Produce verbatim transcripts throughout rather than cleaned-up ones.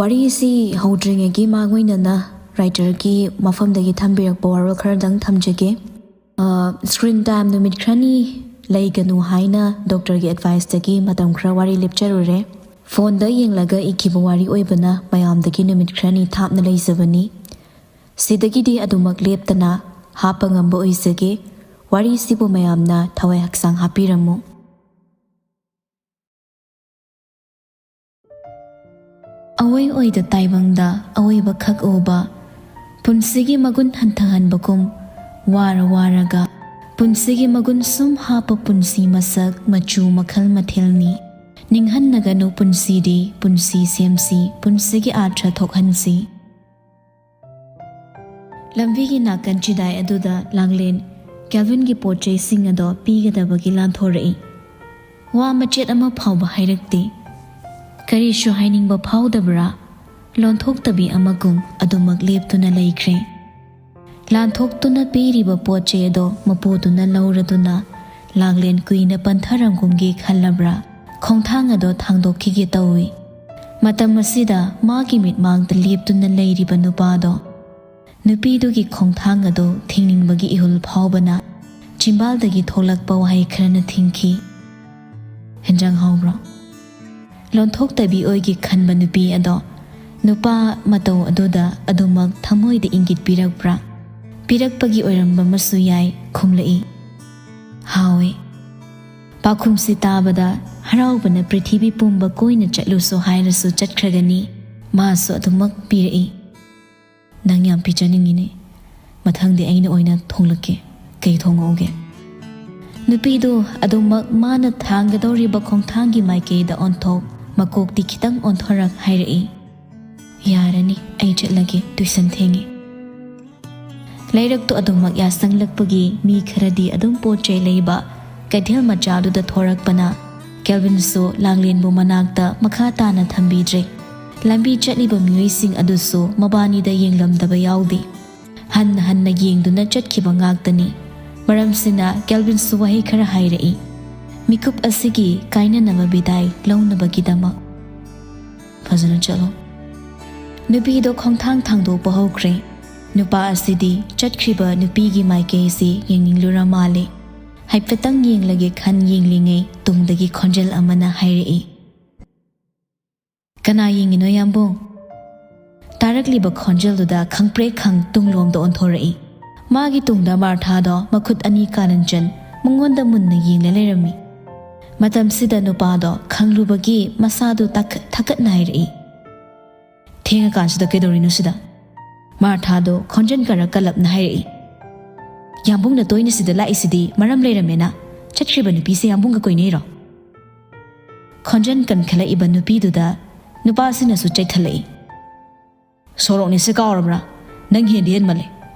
ꯋꯥꯔꯤꯁꯤ ꯍꯧꯗ꯭ꯔꯤꯉꯩꯒꯤ ꯃꯥꯡꯑꯣꯏꯅꯅ ꯔꯥꯏꯇꯔꯒꯤ ꯃꯐꯝꯗꯒꯤ ꯊꯝꯕꯤꯔꯛꯄ ꯋꯥꯔꯣꯜ ꯈꯔꯗꯪ ꯊꯝꯖꯒꯦ꯫ ꯁ꯭ꯀ꯭ꯔꯤꯟ ꯇꯥꯏꯝ ꯅꯨꯃꯤꯠ ꯈꯔꯅꯤ ꯂꯩꯒꯅꯨ ꯍꯥꯏꯅ ꯗꯣꯛꯇꯔꯒꯤ ꯑꯦꯗꯚꯥꯏꯁꯇꯒꯤ ꯃꯇꯝ ꯈꯔ ꯋꯥꯔꯤ ꯂꯦꯞꯆꯔꯨꯔꯦ꯫ ꯐꯣꯟꯗ ꯌꯦꯡꯂꯒ ꯏꯈꯤꯕ ꯋꯥꯔꯤ ꯑꯣꯏꯕꯅ ꯃꯌꯥꯝꯗꯒꯤ ꯅꯨꯃꯤꯠ ꯈꯔꯅꯤ ꯊꯥꯞꯅ ꯂꯩꯖꯕꯅꯤ꯫ ꯁꯤꯗꯒꯤꯗꯤ ꯑꯗꯨꯃꯛ ꯂꯦꯞꯇꯅ ꯍꯥꯞꯄ ꯉꯝꯕ ꯑꯣꯏꯖꯒꯦ꯫ ꯋꯥꯔꯤꯁꯤꯕꯨ ꯃꯌꯥꯝꯅ ꯊꯋꯥꯏ ꯍꯛꯆꯥꯡ ꯍꯥꯞꯄꯤꯔꯝꯃꯨ꯫ ꯑꯑꯣꯏ ꯑꯣꯏꯗ ꯇꯥꯏꯕꯪꯗ ꯑꯑꯣꯏꯕ ꯈꯛ ꯎꯕ, ꯄꯨꯟꯁꯤꯒꯤ ꯃꯒꯨꯟ ꯍꯟꯊꯍꯟꯕꯒꯨꯝ ꯋꯥꯔ ꯋꯥꯔꯒ ꯄꯨꯟꯁꯤꯒꯤ ꯃꯒꯨꯟ ꯁꯨꯝ ꯍꯥꯞꯄ ꯄꯨꯟꯁꯤ ꯃꯁꯛ ꯃꯆꯨ ꯃꯈꯜ ꯃꯊꯦꯜꯅꯤ꯫ ꯅꯤꯡꯍꯟꯅꯒꯅꯨ ꯄꯨꯟꯁꯤꯗꯤ, ꯄꯨꯟꯁꯤ ꯁꯦꯝꯁꯤ, ꯄꯨꯟꯁꯤꯒꯤ ꯑꯥꯔꯊ ꯊꯣꯛꯍꯟꯁꯤ꯫ ꯂꯝꯕꯤꯒꯤ ꯅꯥꯀꯟ ꯆꯤꯗꯥꯏ ꯑꯗꯨꯗ ꯂꯥꯡꯂꯦꯟ ꯀꯦꯜꯚꯤꯟꯒꯤ ꯄꯣꯠ ꯆꯩꯁꯤꯡ ꯑꯗꯣ ꯄꯤꯒꯗꯕꯒꯤ ꯂꯥꯟꯊꯣꯔꯛꯏ꯫ ꯋꯥ ꯃꯆꯦꯠ ꯑꯃ ꯐꯥꯎꯕ ꯍꯥꯏꯔꯛꯇꯦ꯫ ꯀꯔꯤꯁꯨ ꯍꯥꯏꯅꯤꯡꯕ ꯐꯥꯎꯗꯕ꯭ꯔꯥ? ꯂꯣꯟꯊꯣꯛꯇꯕꯤ ꯑꯃꯒꯨꯝ ꯑꯗꯨꯃꯛ ꯂꯦꯞꯇꯨꯅ ꯂꯩꯈ꯭ꯔꯦ꯫ ꯂꯥꯟꯊꯣꯛꯇꯨꯅ ꯄꯤꯔꯤꯕ ꯄꯣꯠ ꯆꯩ ꯑꯗꯣ ꯃꯄꯨꯗꯨꯅ ꯂꯧꯔꯗꯨꯅ ꯂꯥꯡꯂꯦꯟ ꯀꯨꯏꯅ ꯄꯟꯊꯔꯝꯒꯨꯝꯒꯦ ꯈꯜꯂꯕ꯭ꯔꯥ? ꯈꯣꯡꯊꯥꯡ ꯑꯗꯣ ꯊꯥꯡꯗꯣꯛꯈꯤꯒꯦ ꯇꯧꯏ꯫ ꯃꯇꯝ ꯑꯁꯤꯗ ꯃꯥꯒꯤ ꯃꯤꯠꯃꯥꯡꯗ ꯂꯦꯞꯇꯨꯅ ꯂꯩꯔꯤꯕ ꯅꯨꯄꯥꯗꯣ ꯅꯨꯄꯤꯗꯨꯒꯤ ꯈꯣꯡꯊꯥꯡ ꯑꯗꯨ ꯊꯤꯡꯅꯤꯡꯕꯒꯤ ꯏꯍꯨꯜ ꯐꯥꯎꯕꯅ ꯆꯤꯝꯕꯥꯜꯗꯒꯤ ꯊꯣꯛꯂꯛꯄ ꯋꯥꯍꯩ ꯈꯔꯅ ꯊꯤꯡꯈꯤ꯫ "ꯍꯦꯟꯖꯥꯡ ꯍꯥꯎꯕ꯭ꯔꯣ?" ꯂꯣꯟꯊꯣꯛꯇꯕꯤ ꯑꯣꯏꯒꯦ ꯈꯟꯕ ꯅꯨꯄꯤ ꯑꯗꯣ ꯅꯨꯄꯥ ꯃꯇꯧ ꯑꯗꯨꯗ ꯑꯗꯨꯃꯛ ꯊꯃꯣꯏꯗ ꯏꯪꯒꯤꯠ ꯄꯤꯔꯛꯄ꯭ꯔꯥ? ꯄꯤꯔꯛꯄꯒꯤ ꯑꯣꯏꯔꯝꯕ ꯑꯃꯁꯨ ꯌꯥꯏ, ꯈꯨꯝꯂꯛꯏ, "ꯍꯥꯎꯋꯦ"꯫ ꯄꯥꯎꯈꯨꯝꯁꯤ ꯇꯥꯕꯗ ꯍꯔꯥꯎꯕꯅ ꯄ꯭ꯔꯤꯊꯤꯕꯤ ꯄꯨꯝꯕ ꯀꯣꯏꯅ ꯆꯠꯂꯨꯁꯨ ꯍꯥꯏꯔꯁꯨ ꯆꯠꯈ꯭ꯔꯒꯅꯤ꯫ ꯃꯥꯁꯨ ꯑꯗꯨꯃꯛ ꯄꯤꯔꯛꯏ꯫ "ꯅꯪ ꯌꯥꯝ ꯄꯤꯖꯅꯤꯡꯉꯤꯅꯦ꯫ ꯃꯊꯪꯗꯤ ꯑꯩꯅ ꯑꯣꯏꯅ ꯊꯣꯡꯂꯛꯀꯦ꯫ ꯀꯩ ꯊꯣꯡꯉꯛꯎꯒꯦ?" ꯅꯨꯄꯤꯗꯨ ꯑꯗꯨꯃꯛ ꯃꯥꯅ ꯊꯥꯡꯒꯗꯧꯔꯤꯕ ꯈꯣꯡꯊꯥꯡꯒꯤ ꯃꯥꯏꯀꯩꯗ ꯑꯣꯟꯊꯣꯛ, ꯃꯀꯣꯛꯇꯤ ꯈꯤꯇꯪ ꯑꯣꯟꯊꯣꯔꯛ ꯍꯥꯏꯔꯛꯏ, "ꯌꯥꯔꯅꯤ, ꯑꯩ ꯆꯠꯂꯒꯦ, ꯇꯨꯏꯁꯟ ꯊꯦꯡꯉꯦ"꯫ ꯂꯩꯔꯛꯇꯨ ꯑꯗꯨꯃꯛ ꯌꯥꯁꯪꯂꯛꯄꯒꯤ ꯃꯤ ꯈꯔꯗꯤ ꯑꯗꯨꯝ ꯄꯣꯠ ꯆꯩ ꯂꯩꯕ ꯀꯩꯊꯦꯜ ꯃꯆꯥꯗꯨꯗ ꯊꯣꯔꯛꯄꯅ ꯀꯦꯜꯚꯤꯟꯁꯨ ꯂꯥꯡꯂꯦꯟꯕꯨ ꯃꯅꯥꯛꯇ ꯃꯈꯥ ꯇꯥꯅ ꯊꯝꯕꯤꯗ꯭ꯔꯦ꯫ ꯂꯝꯕꯤ ꯆꯠꯂꯤꯕ ꯃꯤꯑꯣꯏꯁꯤꯡ ꯑꯗꯨꯁꯨ ꯃꯕꯥꯅꯤꯗ ꯌꯦꯡꯂꯝꯗꯕ ꯌꯥꯎꯗꯦ꯫ ꯍꯟꯅ ꯍꯟꯅ ꯌꯦꯡꯗꯨꯅ ꯆꯠꯈꯤꯕ ꯉꯥꯛꯇꯅꯤ꯫ ꯃꯔꯝꯁꯤꯅ ꯀꯦꯜꯚꯤꯟꯁꯨ ꯋꯥꯍꯩ ꯈꯔ ꯍꯥꯏꯔꯛꯏ, "ꯃꯤꯀꯨꯞ ꯑꯁꯤꯒꯤ ꯀꯥꯏꯅꯅꯕ ꯕꯤꯗꯥꯏ ꯂꯧꯅꯕꯒꯤꯗꯃꯛ꯫ ꯐꯖꯅ ꯆꯠꯂꯣ"꯫ ꯅꯨꯄꯤꯗꯣ ꯈꯣꯡꯊꯥꯡ ꯊꯥꯡꯗꯣꯛꯄ ꯍꯧꯈ꯭ꯔꯦ꯫ ꯅꯨꯄꯥ ꯑꯁꯤꯗꯤ ꯆꯠꯈ꯭ꯔꯤꯕ ꯅꯨꯄꯤꯒꯤ ꯃꯥꯏꯀꯩꯁꯤ ꯌꯦꯡꯅꯤꯡꯂꯨꯔ ꯃꯥꯜꯂꯦ꯫ ꯍꯥꯏꯐꯦꯠꯇꯪ ꯌꯦꯡꯂꯒꯦ ꯈꯟ ꯌꯦꯡꯂꯤꯉꯩ ꯇꯨꯡꯗꯒꯤ ꯈꯣꯟꯖꯦꯜ ꯑꯃꯅ ꯍꯥꯏꯔꯛꯏ, "ꯀꯅꯥ ꯌꯦꯡꯉꯤꯅꯣ, ꯌꯥꯝꯕꯨꯡ?" ꯇꯥꯔꯛꯂꯤꯕ ꯈꯣꯟꯖꯦꯜꯗꯨꯗ ꯈꯪꯄ꯭ꯔꯦꯛ ꯈꯪ ꯇꯨꯡꯂꯣꯝꯗ ꯑꯣꯟꯊꯣꯔꯛꯏ꯫ ꯃꯥꯒꯤ ꯇꯨꯡꯗ ꯃꯥꯔꯊꯥꯗꯣ ꯃꯈꯨꯠ ꯑꯅꯤ ꯀꯥꯔꯟꯆꯟ ꯃꯉꯣꯟꯗ ꯃꯨꯟꯅ ꯌꯦꯡꯂ ꯂꯩꯔꯝꯃꯤ꯫ ꯃꯇꯝꯁꯤꯗ ꯅꯨꯄꯥꯗꯣ ꯈꯪꯂꯨꯕꯒꯤ ꯃꯁꯥꯗꯨ ꯇꯥꯈꯠ-, ꯊꯛꯀꯠꯅ ꯍꯥꯏꯔꯛꯏ, "ꯊꯦꯡꯉꯀꯥꯟꯁꯤꯗ ꯀꯩꯗꯧꯔꯤꯅꯣ ꯁꯤꯗ?" ꯃꯥꯔꯊꯥꯗꯣ ꯈꯣꯟꯖꯦꯜ ꯈꯔ ꯀꯜꯂꯞꯅ ꯍꯥꯏꯔꯛꯏ, "ꯌꯥꯝꯕꯨꯡꯅ ꯇꯣꯏꯅ ꯁꯤꯗ ꯂꯥꯛꯏꯁꯤꯗꯤ ꯃꯔꯝ ꯂꯩꯔꯝꯃꯦꯅ꯫ ꯆꯠꯈ꯭ꯔꯤꯕ ꯅꯨꯄꯤꯁꯦ ꯌꯥꯝꯕꯨꯡꯒ ꯀꯣꯏꯅꯩꯔꯣ?" ꯈꯣꯟꯖꯦꯜ ꯀꯟꯈꯠꯂꯛꯏꯕ ꯅꯨꯄꯤꯗꯨꯗ ꯅꯨꯄꯥꯁꯤꯅꯁꯨ ꯆꯩꯊꯠꯂꯛꯏ, "ꯁꯣꯔꯣꯛꯅꯦꯁꯦ ꯀꯥꯎꯔꯕ꯭ꯔꯥ? ꯅꯪ ꯍꯦꯟꯗꯤ ꯍꯦꯟꯃꯜꯂꯦ꯫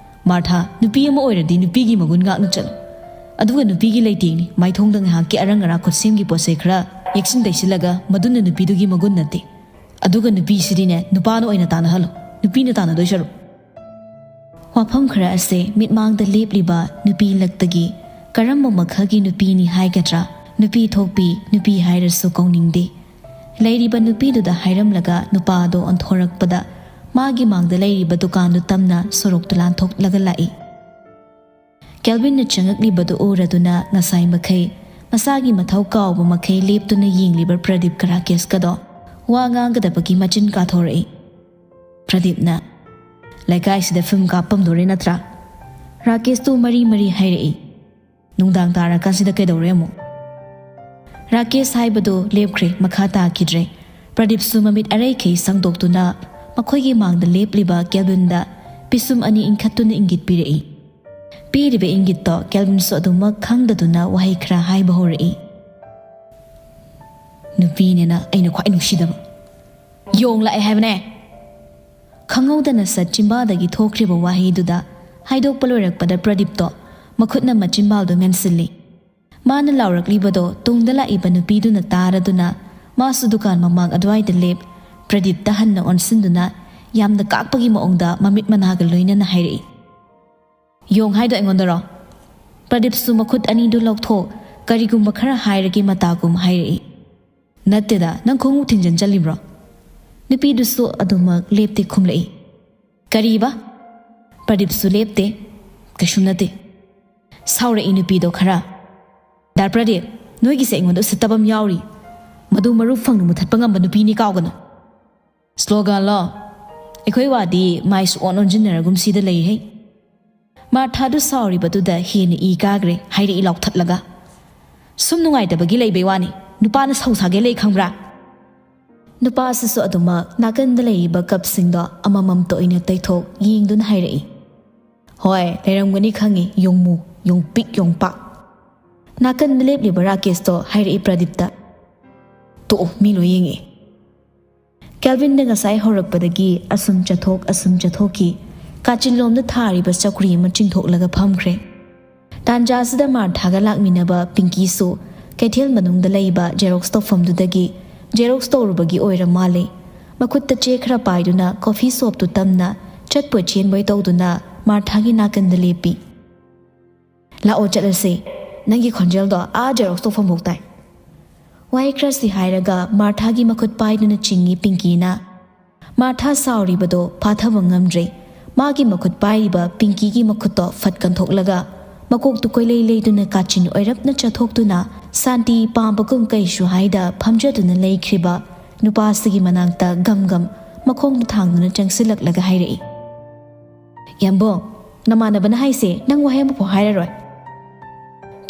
ꯃꯥꯔꯊꯥ, ꯅꯨꯄꯤ ꯑꯃ ꯑꯣꯏꯔꯗꯤ ꯅꯨꯄꯤꯒꯤ ꯃꯒꯨꯟ ꯉꯥꯛꯅ ꯆꯠꯂꯨ꯫ ꯑꯗꯨꯒ ꯅꯨꯄꯤꯒꯤ ꯂꯩꯇꯦꯡꯅꯤ, ꯃꯥꯏꯊꯣꯡꯗ ꯉꯥꯏꯍꯥꯛꯀꯤ ꯑꯔꯪ ꯑꯔꯥꯛ ꯈꯨꯠꯁꯦꯝꯒꯤ ꯄꯣꯠ ꯆꯩ ꯈꯔ ꯌꯦꯛꯁꯤꯟ ꯇꯩꯁꯤꯜꯂꯒ, ꯃꯗꯨꯅ ꯅꯨꯄꯤꯗꯨꯒꯤ ꯃꯒꯨꯟ ꯅꯠꯇꯦ꯫ ꯑꯗꯨꯒ ꯅꯨꯄꯤꯁꯤꯗꯤꯅꯦ, ꯅꯨꯄꯥꯅ ꯑꯣꯏꯅ ꯇꯥꯟꯅꯍꯜꯂꯨ, ꯅꯨꯄꯤꯅ ꯇꯥꯟꯅꯗꯣꯏ ꯁꯔꯨꯛ꯫" ꯋꯥꯐꯝ ꯈꯔ ꯑꯁꯦ ꯃꯤꯠꯃꯥꯡꯗ ꯂꯦꯞꯂꯤꯕ ꯅꯨꯄꯤ ꯂꯛꯇꯒꯤ ꯀꯔꯝꯕ ꯃꯈꯜꯒꯤ ꯅꯨꯄꯤꯅꯤ ꯍꯥꯏꯒꯗ꯭ꯔꯥ, ꯅꯨꯄꯤ ꯊꯣꯛꯄꯤ, ꯅꯨꯄꯤ ꯍꯥꯏꯔꯁꯨ ꯀꯧꯅꯤꯡꯗꯦ꯫ ꯂꯩꯔꯤꯕ ꯅꯨꯄꯤꯗꯨꯗ ꯍꯥꯏꯔꯝꯂꯒ ꯅꯨꯄꯥꯗꯣ ꯑꯣꯟꯊꯣꯔꯛꯄꯗ ꯃꯥꯒꯤ ꯃꯥꯡꯗ ꯂꯩꯔꯤꯕ ꯗꯨꯀꯥꯟꯗꯨ ꯇꯝꯅ ꯁꯣꯔꯣꯛꯇ ꯂꯥꯟꯊꯣꯛꯂꯒ ꯂꯥꯛꯏ꯫ ꯀꯦꯜꯚꯤꯟꯅ ꯆꯪꯉꯛꯂꯤꯕꯗꯨ ꯎꯔꯗꯨꯅ ꯉꯁꯥꯏ ꯃꯈꯩ ꯃꯁꯥꯒꯤ ꯃꯊꯧ ꯀꯥꯎꯕ ꯃꯈꯩ ꯂꯦꯞꯇꯨꯅ ꯌꯦꯡꯂꯤꯕ ꯄ꯭ꯔꯗꯤꯞꯀ ꯔꯥꯀꯦꯁꯀꯗꯣ ꯋꯥ ꯉꯥꯡꯒꯗꯕꯒꯤ ꯃꯆꯤꯟ ꯀꯥꯊꯣꯔꯛꯏ꯫ ꯄ꯭ꯔꯗꯤꯞꯅ, "ꯂꯩꯀꯥꯏꯁꯤꯗ ꯐꯤꯂꯝ ꯀꯥꯞꯄꯝꯗꯣꯔꯦ ꯅꯠꯇ꯭ꯔꯥ?" ꯔꯥꯀꯦꯁꯇꯨ ꯃꯔꯤ ꯃꯔꯤ ꯍꯥꯏꯔꯛꯏ, "ꯅꯨꯡꯗꯥꯡ ꯇꯥꯔꯀꯥꯟꯁꯤꯗ ꯀꯩꯗꯧꯔꯦ ꯑꯃꯨꯛ?" ꯔꯥꯀꯦꯁ ꯍꯥꯏꯕꯗꯨ ꯂꯦꯞꯈ꯭ꯔꯦ, ꯃꯈꯥ ꯇꯥꯈꯤꯗ꯭ꯔꯦ꯫ ꯄ꯭ꯔꯗꯤꯞꯁꯨ ꯃꯃꯤꯠ ꯑꯔꯩꯈꯩ ꯁꯪꯗꯣꯛꯇꯨꯅ ꯃꯈꯣꯏꯒꯤ ꯃꯥꯡꯗ ꯂꯦꯞꯂꯤꯕ ꯀꯦꯜꯚꯤꯟꯗ ꯄꯤꯁꯨꯝ ꯑꯅꯤ ꯏꯟꯈꯠꯇꯨꯅ ꯏꯪꯒꯤꯠ ꯄꯤꯔꯛꯏ꯫ ꯄꯤꯔꯤꯕ ꯏꯪꯒꯤꯠꯇꯣ ꯀꯦꯜꯚꯤꯟꯁꯨ ꯑꯗꯨꯃꯛ ꯈꯪꯗꯗꯨꯅ ꯋꯥꯍꯩ ꯈꯔ ꯍꯥꯏꯕ ꯍꯧꯔꯛꯏ꯫ "ꯅꯨꯄꯤꯅꯦꯅ ꯑꯩꯅ ꯈ꯭ꯋꯥꯏ ꯅꯨꯡꯁꯤꯗꯕ꯫ ꯌꯣꯡ ꯂꯥꯛꯑꯦ ꯍꯥꯏꯕꯅꯦ!" ꯈꯪꯍꯧꯗꯅ ꯁꯠ ꯆꯤꯝꯕꯥꯜꯗꯒꯤ ꯊꯣꯛꯈ꯭ꯔꯤꯕ ꯋꯥꯍꯩꯗꯨꯗ ꯍꯥꯏꯗꯣꯛꯄ ꯂꯣꯏꯔꯛꯄꯗ ꯄ꯭ꯔꯗꯤꯞꯇꯣ ꯃꯈꯨꯠꯅ ꯃꯆꯤꯟꯕꯥꯜꯗꯣ ꯃꯦꯟꯁꯤꯜꯂꯤ꯫ ꯃꯥꯅ ꯂꯥꯎꯔꯛꯂꯤꯕꯗꯣ ꯇꯨꯡꯗ ꯂꯥꯛꯏꯕ ꯅꯨꯄꯤꯗꯨꯅ ꯇꯥꯔꯗꯨꯅ ꯃꯥꯁꯨ ꯗꯨꯀꯥꯟ ꯃꯃꯥꯡ ꯑꯗꯨꯋꯥꯏꯗ ꯂꯦꯞ, ꯄ꯭ꯔꯗꯤꯞꯇ ꯍꯟꯅ ꯑꯣꯟꯁꯤꯟꯗꯨꯅ ꯌꯥꯝꯅ ꯀꯥꯛꯄꯒꯤ ꯃꯑꯣꯡꯗ ꯃꯃꯤꯠ ꯃꯅꯥꯒ ꯂꯣꯏꯅꯅ ꯍꯥꯏꯔꯛꯏ, "ꯌꯣꯡ ꯍꯥꯏꯗꯣ ꯑꯩꯉꯣꯟꯗꯔꯣ?" ꯄ꯭ꯔꯗꯤꯞꯁꯨ ꯃꯈꯨꯠ ꯑꯅꯤꯗꯨ ꯂꯧꯊꯣꯛ ꯀꯔꯤꯒꯨꯝꯕ ꯈꯔ ꯍꯥꯏꯔꯒꯦ ꯃꯇꯥꯒꯨꯝ ꯍꯥꯏꯔꯛꯏ, "ꯅꯠꯇꯦꯗ, ꯅꯪ ꯈꯣꯡꯎꯞ ꯊꯤꯟꯖꯟ ꯆꯠꯂꯤꯕ꯭ꯔꯣ?" ꯅꯨꯄꯤꯗꯨꯁꯨ ꯑꯗꯨꯃꯛ ꯂꯦꯞꯇꯦ ꯈꯨꯝꯂꯛꯏ꯫ "ꯀꯔꯤꯕ?" ꯄ꯭ꯔꯗꯤꯞꯁꯨ ꯂꯦꯞꯇꯦ꯫ "ꯀꯩꯁꯨꯝ ꯅꯠꯇꯦ꯫" ꯁꯥꯎꯔꯛꯏ ꯅꯨꯄꯤꯗꯣ ꯈꯔ꯫ "ꯗꯥ ꯄ꯭ꯔꯗꯤꯞ, ꯅꯣꯏꯒꯤꯁꯦ ꯑꯩꯉꯣꯟꯗ ꯎꯁꯤꯠꯇꯕ ꯑꯃ ꯌꯥꯎꯔꯤ꯫ ꯃꯗꯨ ꯃꯔꯨ ꯐꯪꯅ ꯃꯨꯊꯠꯄ ꯉꯝꯕ ꯅꯨꯄꯤꯅꯤ ꯀꯥꯎꯒꯅꯨ꯫" "ꯁ꯭ꯂꯣꯒꯥꯟꯂꯣ? ꯑꯩꯈꯣꯏ ꯋꯥꯗꯤ ꯃꯥꯏꯁꯨ ꯑꯣꯟ ꯑꯣꯟꯁꯤꯟꯅꯔꯒꯨꯝ ꯁꯤꯗ ꯂꯩꯔꯤꯍꯩ꯫" ꯃꯥꯔꯊꯥꯗꯨ ꯁꯥꯎꯔꯤꯕꯗꯨꯗ ꯍꯦꯟꯅ ꯏ ꯀꯥꯈ꯭ꯔꯦ꯫ ꯍꯥꯏꯔꯛꯏ ꯂꯥꯎꯊꯠꯂꯒ꯫ "ꯁꯨꯝ ꯅꯨꯡꯉꯥꯏꯇꯕꯒꯤ ꯂꯩꯕꯩ ꯋꯥꯅꯤ꯫ ꯅꯨꯄꯥꯅ ꯁꯧ ꯁꯥꯒꯦ ꯂꯩ ꯈꯪꯕ꯭ꯔꯥ?" ꯅꯨꯄꯥꯁꯤꯁꯨ ꯑꯗꯨꯃꯛ ꯅꯥꯀꯟꯗ ꯂꯩꯔꯤꯕ ꯀꯞꯁꯤꯡꯗꯣ ꯑꯃꯃꯝꯇ ꯑꯣꯏꯅ ꯇꯩꯊꯣꯛ ꯌꯦꯡꯗꯨꯅ ꯍꯥꯏꯔꯛꯏ꯫ "ꯍꯣꯏ, ꯂꯩꯔꯝꯒꯅꯤ ꯈꯪꯉꯤ, ꯌꯣꯡꯃꯨ, ꯌꯣꯡꯄꯤꯛ ꯌꯣꯡꯄꯥꯛ꯫" ꯅꯥꯀꯟꯗ ꯂꯦꯞꯂꯤꯕ ꯔꯥꯀꯦꯁꯇꯣ ꯍꯥꯏꯔꯛꯏ ꯄ꯭ꯔꯗꯤꯞꯇ꯫ "ꯇꯣꯛꯑꯣ, ꯃꯤ ꯂꯣꯏ ꯌꯦꯡꯉꯤ꯫" ꯀꯦꯜꯚꯤꯟꯗ ꯉꯁꯥꯏ ꯍꯧꯔꯛꯄꯗꯒꯤ ꯑꯁꯨꯝ ꯆꯠꯊꯣꯛ ꯑꯁꯨꯝ ꯆꯠꯊꯣꯛꯈꯤ꯫ ꯀꯥꯆꯤꯟꯂꯣꯝꯗ ꯊꯥꯔꯤꯕ ꯆꯧꯀ꯭ꯔꯤ ꯑꯃ ꯆꯤꯡꯊꯣꯛꯂꯒ ꯐꯝꯈ꯭ꯔꯦ꯫ ꯇꯥꯟꯖꯥꯁꯤꯗ ꯃꯥꯔꯊꯥꯒ ꯂꯥꯛꯃꯤꯟꯅꯕ ꯄꯤꯡꯀꯤꯁꯨ ꯀꯩꯊꯦꯜ ꯃꯅꯨꯡꯗ ꯂꯩꯕ ꯖꯦꯔꯣꯛꯁ ꯇꯧꯐꯝꯗꯨꯗꯒꯤ ꯖꯦꯔꯣꯛꯁ ꯇꯧꯔꯨꯕꯒꯤ ꯑꯣꯏꯔ ꯃꯥꯜꯂꯦ꯫ ꯃꯈꯨꯠꯇ ꯆꯦ ꯈꯔ ꯄꯥꯏꯗꯨꯅ ꯀꯣꯐꯤ ꯁꯣꯞꯇꯨ ꯇꯝꯅ ꯆꯠꯄꯣꯏ ꯆꯦꯟꯕꯣꯏ ꯇꯧꯗꯨꯅ ꯃꯥꯔꯊꯥꯒꯤ ꯅꯥꯀꯟꯗ ꯂꯦꯞꯄꯤ꯫ "ꯂꯥꯛꯑꯣ ꯆꯠꯂꯁꯦ꯫ ꯅꯪꯒꯤ ꯈꯣꯟꯖꯦꯜꯗꯣ ꯑꯥ ꯖꯦꯔꯣꯛꯁ ꯇꯧꯐꯝꯐꯥꯎ ꯇꯥꯏ꯫" ꯋꯥꯍꯩ ꯈꯔꯁꯤ ꯍꯥꯏꯔꯒ ꯃꯥꯔꯊꯥꯒꯤ ꯃꯈꯨꯠ ꯄꯥꯏꯗꯨꯅ ꯆꯤꯡꯉꯤ ꯄꯤꯡꯀꯤꯅ꯫ ꯃꯥꯔꯊꯥ ꯁꯥꯎꯔꯤꯕꯗꯣ ꯐꯥꯊꯕ ꯉꯝꯗ꯭ꯔꯦ꯫ ꯃꯥꯒꯤ ꯃꯈꯨꯠ ꯄꯥꯏꯔꯤꯕ ꯄꯤꯡꯀꯤꯒꯤ ꯃꯈꯨꯠꯇꯣ ꯐꯠ ꯀꯟꯊꯣꯛꯂꯒ ꯃꯀꯣꯛꯇꯨ ꯀꯣꯏꯂꯩ ꯂꯩꯗꯨꯅ ꯀꯥꯆꯤꯟ ꯑꯣꯏꯔꯞꯅ ꯆꯠꯊꯣꯛꯇꯨꯅ ꯁꯥꯟꯇꯤ ꯄꯥꯝꯕꯒꯨꯝ ꯀꯩꯁꯨ ꯍꯥꯏꯗ ꯐꯝꯖꯗꯨꯅ ꯂꯩꯈ꯭ꯔꯤꯕ ꯅꯨꯄꯥꯁꯤꯒꯤ ꯃꯅꯥꯛꯇ ꯒꯝ ꯒꯝ ꯃꯈꯣꯡꯗꯨ ꯊꯥꯡꯗꯨꯅ ꯆꯪꯁꯤꯜꯂꯛꯂꯒ ꯍꯥꯏꯔꯛꯏ꯫ "ꯌꯥꯝꯕꯣ, ꯅꯃꯥꯟꯅꯕꯅ ꯍꯥꯏꯁꯦ ꯅꯪ ꯋꯥꯍꯩ ꯑꯃꯐꯥꯎ ꯍꯥꯏꯔꯔꯣꯏ?"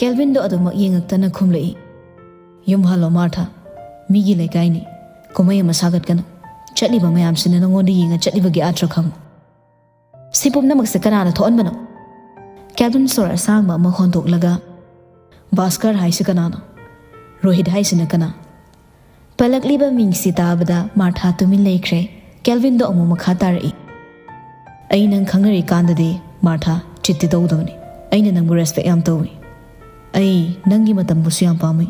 ꯀꯦꯜꯚꯤꯟꯗꯣ ꯑꯗꯨꯃꯛ ꯌꯦꯡꯉꯛꯇꯅ ꯈꯨꯝꯂꯛꯏ꯫ "ꯌꯨꯝ ꯍꯜꯂꯣ ꯃꯥꯔꯊꯥ, ꯃꯤꯒꯤ ꯂꯩꯀꯥꯏꯅꯤ, ꯀꯨꯝꯍꯩ ꯑꯃ ꯁꯥꯒꯠꯀꯅꯨ꯫ ꯆꯠꯂꯤꯕ ꯃꯌꯥꯝꯁꯤꯅ ꯅꯉꯣꯟꯗ ꯌꯦꯡꯉ ꯆꯠꯂꯤꯕꯒꯤ ꯑꯥꯔꯊ ꯈꯪꯉꯨ꯫" "ꯁꯤ ꯄꯨꯝꯅꯃꯛꯁꯦ ꯀꯅꯥꯅ ꯊꯣꯛꯍꯟꯕꯅꯣ?" ꯀꯦꯜꯚꯤꯟ ꯁꯣꯔ ꯑꯁꯥꯡꯕ ꯑꯃ ꯍꯣꯟꯗꯣꯛꯂꯒ, "ꯚꯥꯁꯀꯔ ꯍꯥꯏꯁꯤ ꯀꯅꯥꯅꯣ? ꯔꯣꯍꯤꯠ ꯍꯥꯏꯁꯤꯅ ꯀꯅꯥ?" ꯄꯜꯂꯛꯂꯤꯕ ꯃꯤꯡꯁꯤ ꯇꯥꯕꯗ ꯃꯥꯔꯊꯥ ꯇꯨꯃꯤꯟ ꯂꯩꯈ꯭ꯔꯦ꯫ ꯀꯦꯜꯚꯤꯟꯗꯣ ꯑꯃꯨꯛ ꯃꯈꯥ ꯇꯥꯔꯛꯏ꯫ "ꯑꯩ ꯅꯪ ꯈꯪꯅꯔꯤꯀꯥꯟꯗꯗꯤ ꯃꯥꯔꯊꯥ, ꯆꯤꯠꯇꯤ ꯇꯧꯗꯕꯅꯤ꯫ ꯑꯩꯅ ꯅꯪꯕꯨ ꯔꯦꯁꯄꯦꯛ ꯌꯥꯝ ꯇꯧꯏ꯫ ꯑꯩ ꯅꯪꯒꯤ ꯃꯇꯝꯕꯨꯁꯨ ꯌꯥꯝ ꯄꯥꯝꯃꯤ꯫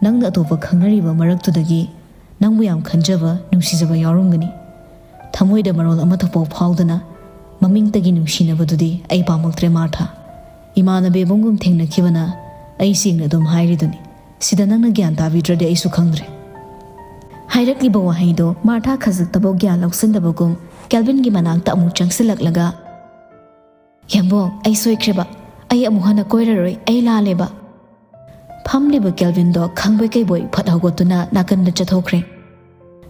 ꯅꯪꯅ ꯑꯇꯣꯞꯄ ꯈꯪꯅꯔꯤꯕ ꯃꯔꯛꯇꯨꯗꯒꯤ ꯅꯪꯕꯨ ꯌꯥꯝ ꯈꯟꯖꯕ, ꯅꯨꯡꯁꯤꯖꯕ ꯌꯥꯎꯔꯝꯒꯅꯤ꯫ ꯊꯃꯣꯏꯗ ꯃꯔꯣꯜ ꯑꯃꯠꯇꯐꯥꯎ ꯐꯥꯎꯗꯅ ꯃꯃꯤꯡꯇꯒꯤ ꯅꯨꯡꯁꯤꯅꯕꯗꯨꯗꯤ ꯑꯩ ꯄꯥꯝꯃꯛꯇ꯭ꯔꯦ ꯃꯥꯔꯊꯥ꯫ ꯏꯃꯥꯟꯅꯕꯤ ꯑꯕꯨꯡꯒꯨꯝ ꯊꯦꯡꯅꯈꯤꯕꯅ ꯑꯩ ꯁꯦꯡꯅ ꯑꯗꯨꯝ ꯍꯥꯏꯔꯤꯗꯨꯅꯤ꯫ ꯁꯤꯗ ꯅꯪꯅ ꯒ꯭ꯌꯥꯟ ꯇꯥꯕꯤꯗ꯭ꯔꯗꯤ ꯑꯩꯁꯨ ꯈꯪꯗ꯭ꯔꯦ꯫" ꯍꯥꯏꯔꯛꯂꯤꯕ ꯋꯥꯍꯩꯗꯣ ꯃꯥꯔꯊꯥ ꯈꯖꯤꯛꯇꯐꯥꯎ ꯒ꯭ꯌꯥꯟ ꯂꯧꯁꯤꯟꯗꯕꯒꯨꯝ ꯀꯦꯜꯚꯤꯟꯒꯤ ꯃꯅꯥꯛꯇ ꯑꯃꯨꯛ ꯆꯪꯁꯤꯜꯂꯛꯂꯒ, "ꯍꯦꯝꯕꯣꯡ, ꯑꯩ ꯁꯣꯏꯈ꯭ꯔꯦꯕ꯫ ꯑꯩ ꯑꯃꯨꯛ ꯍꯟꯅ ꯀꯣꯏꯔꯔꯣꯏ꯫ ꯑꯩ ꯂꯥꯜꯂꯦꯕ꯫" ꯐꯝꯂꯤꯕ ꯀꯦꯜꯚꯤꯟꯗꯣ ꯈꯪꯕꯣꯏ ꯀꯩꯕꯣꯏ ꯐꯠ ꯍꯧꯒꯠꯇꯨꯅ ꯅꯥꯀꯟꯗ ꯆꯠꯊꯣꯛꯈ꯭ꯔꯦ꯫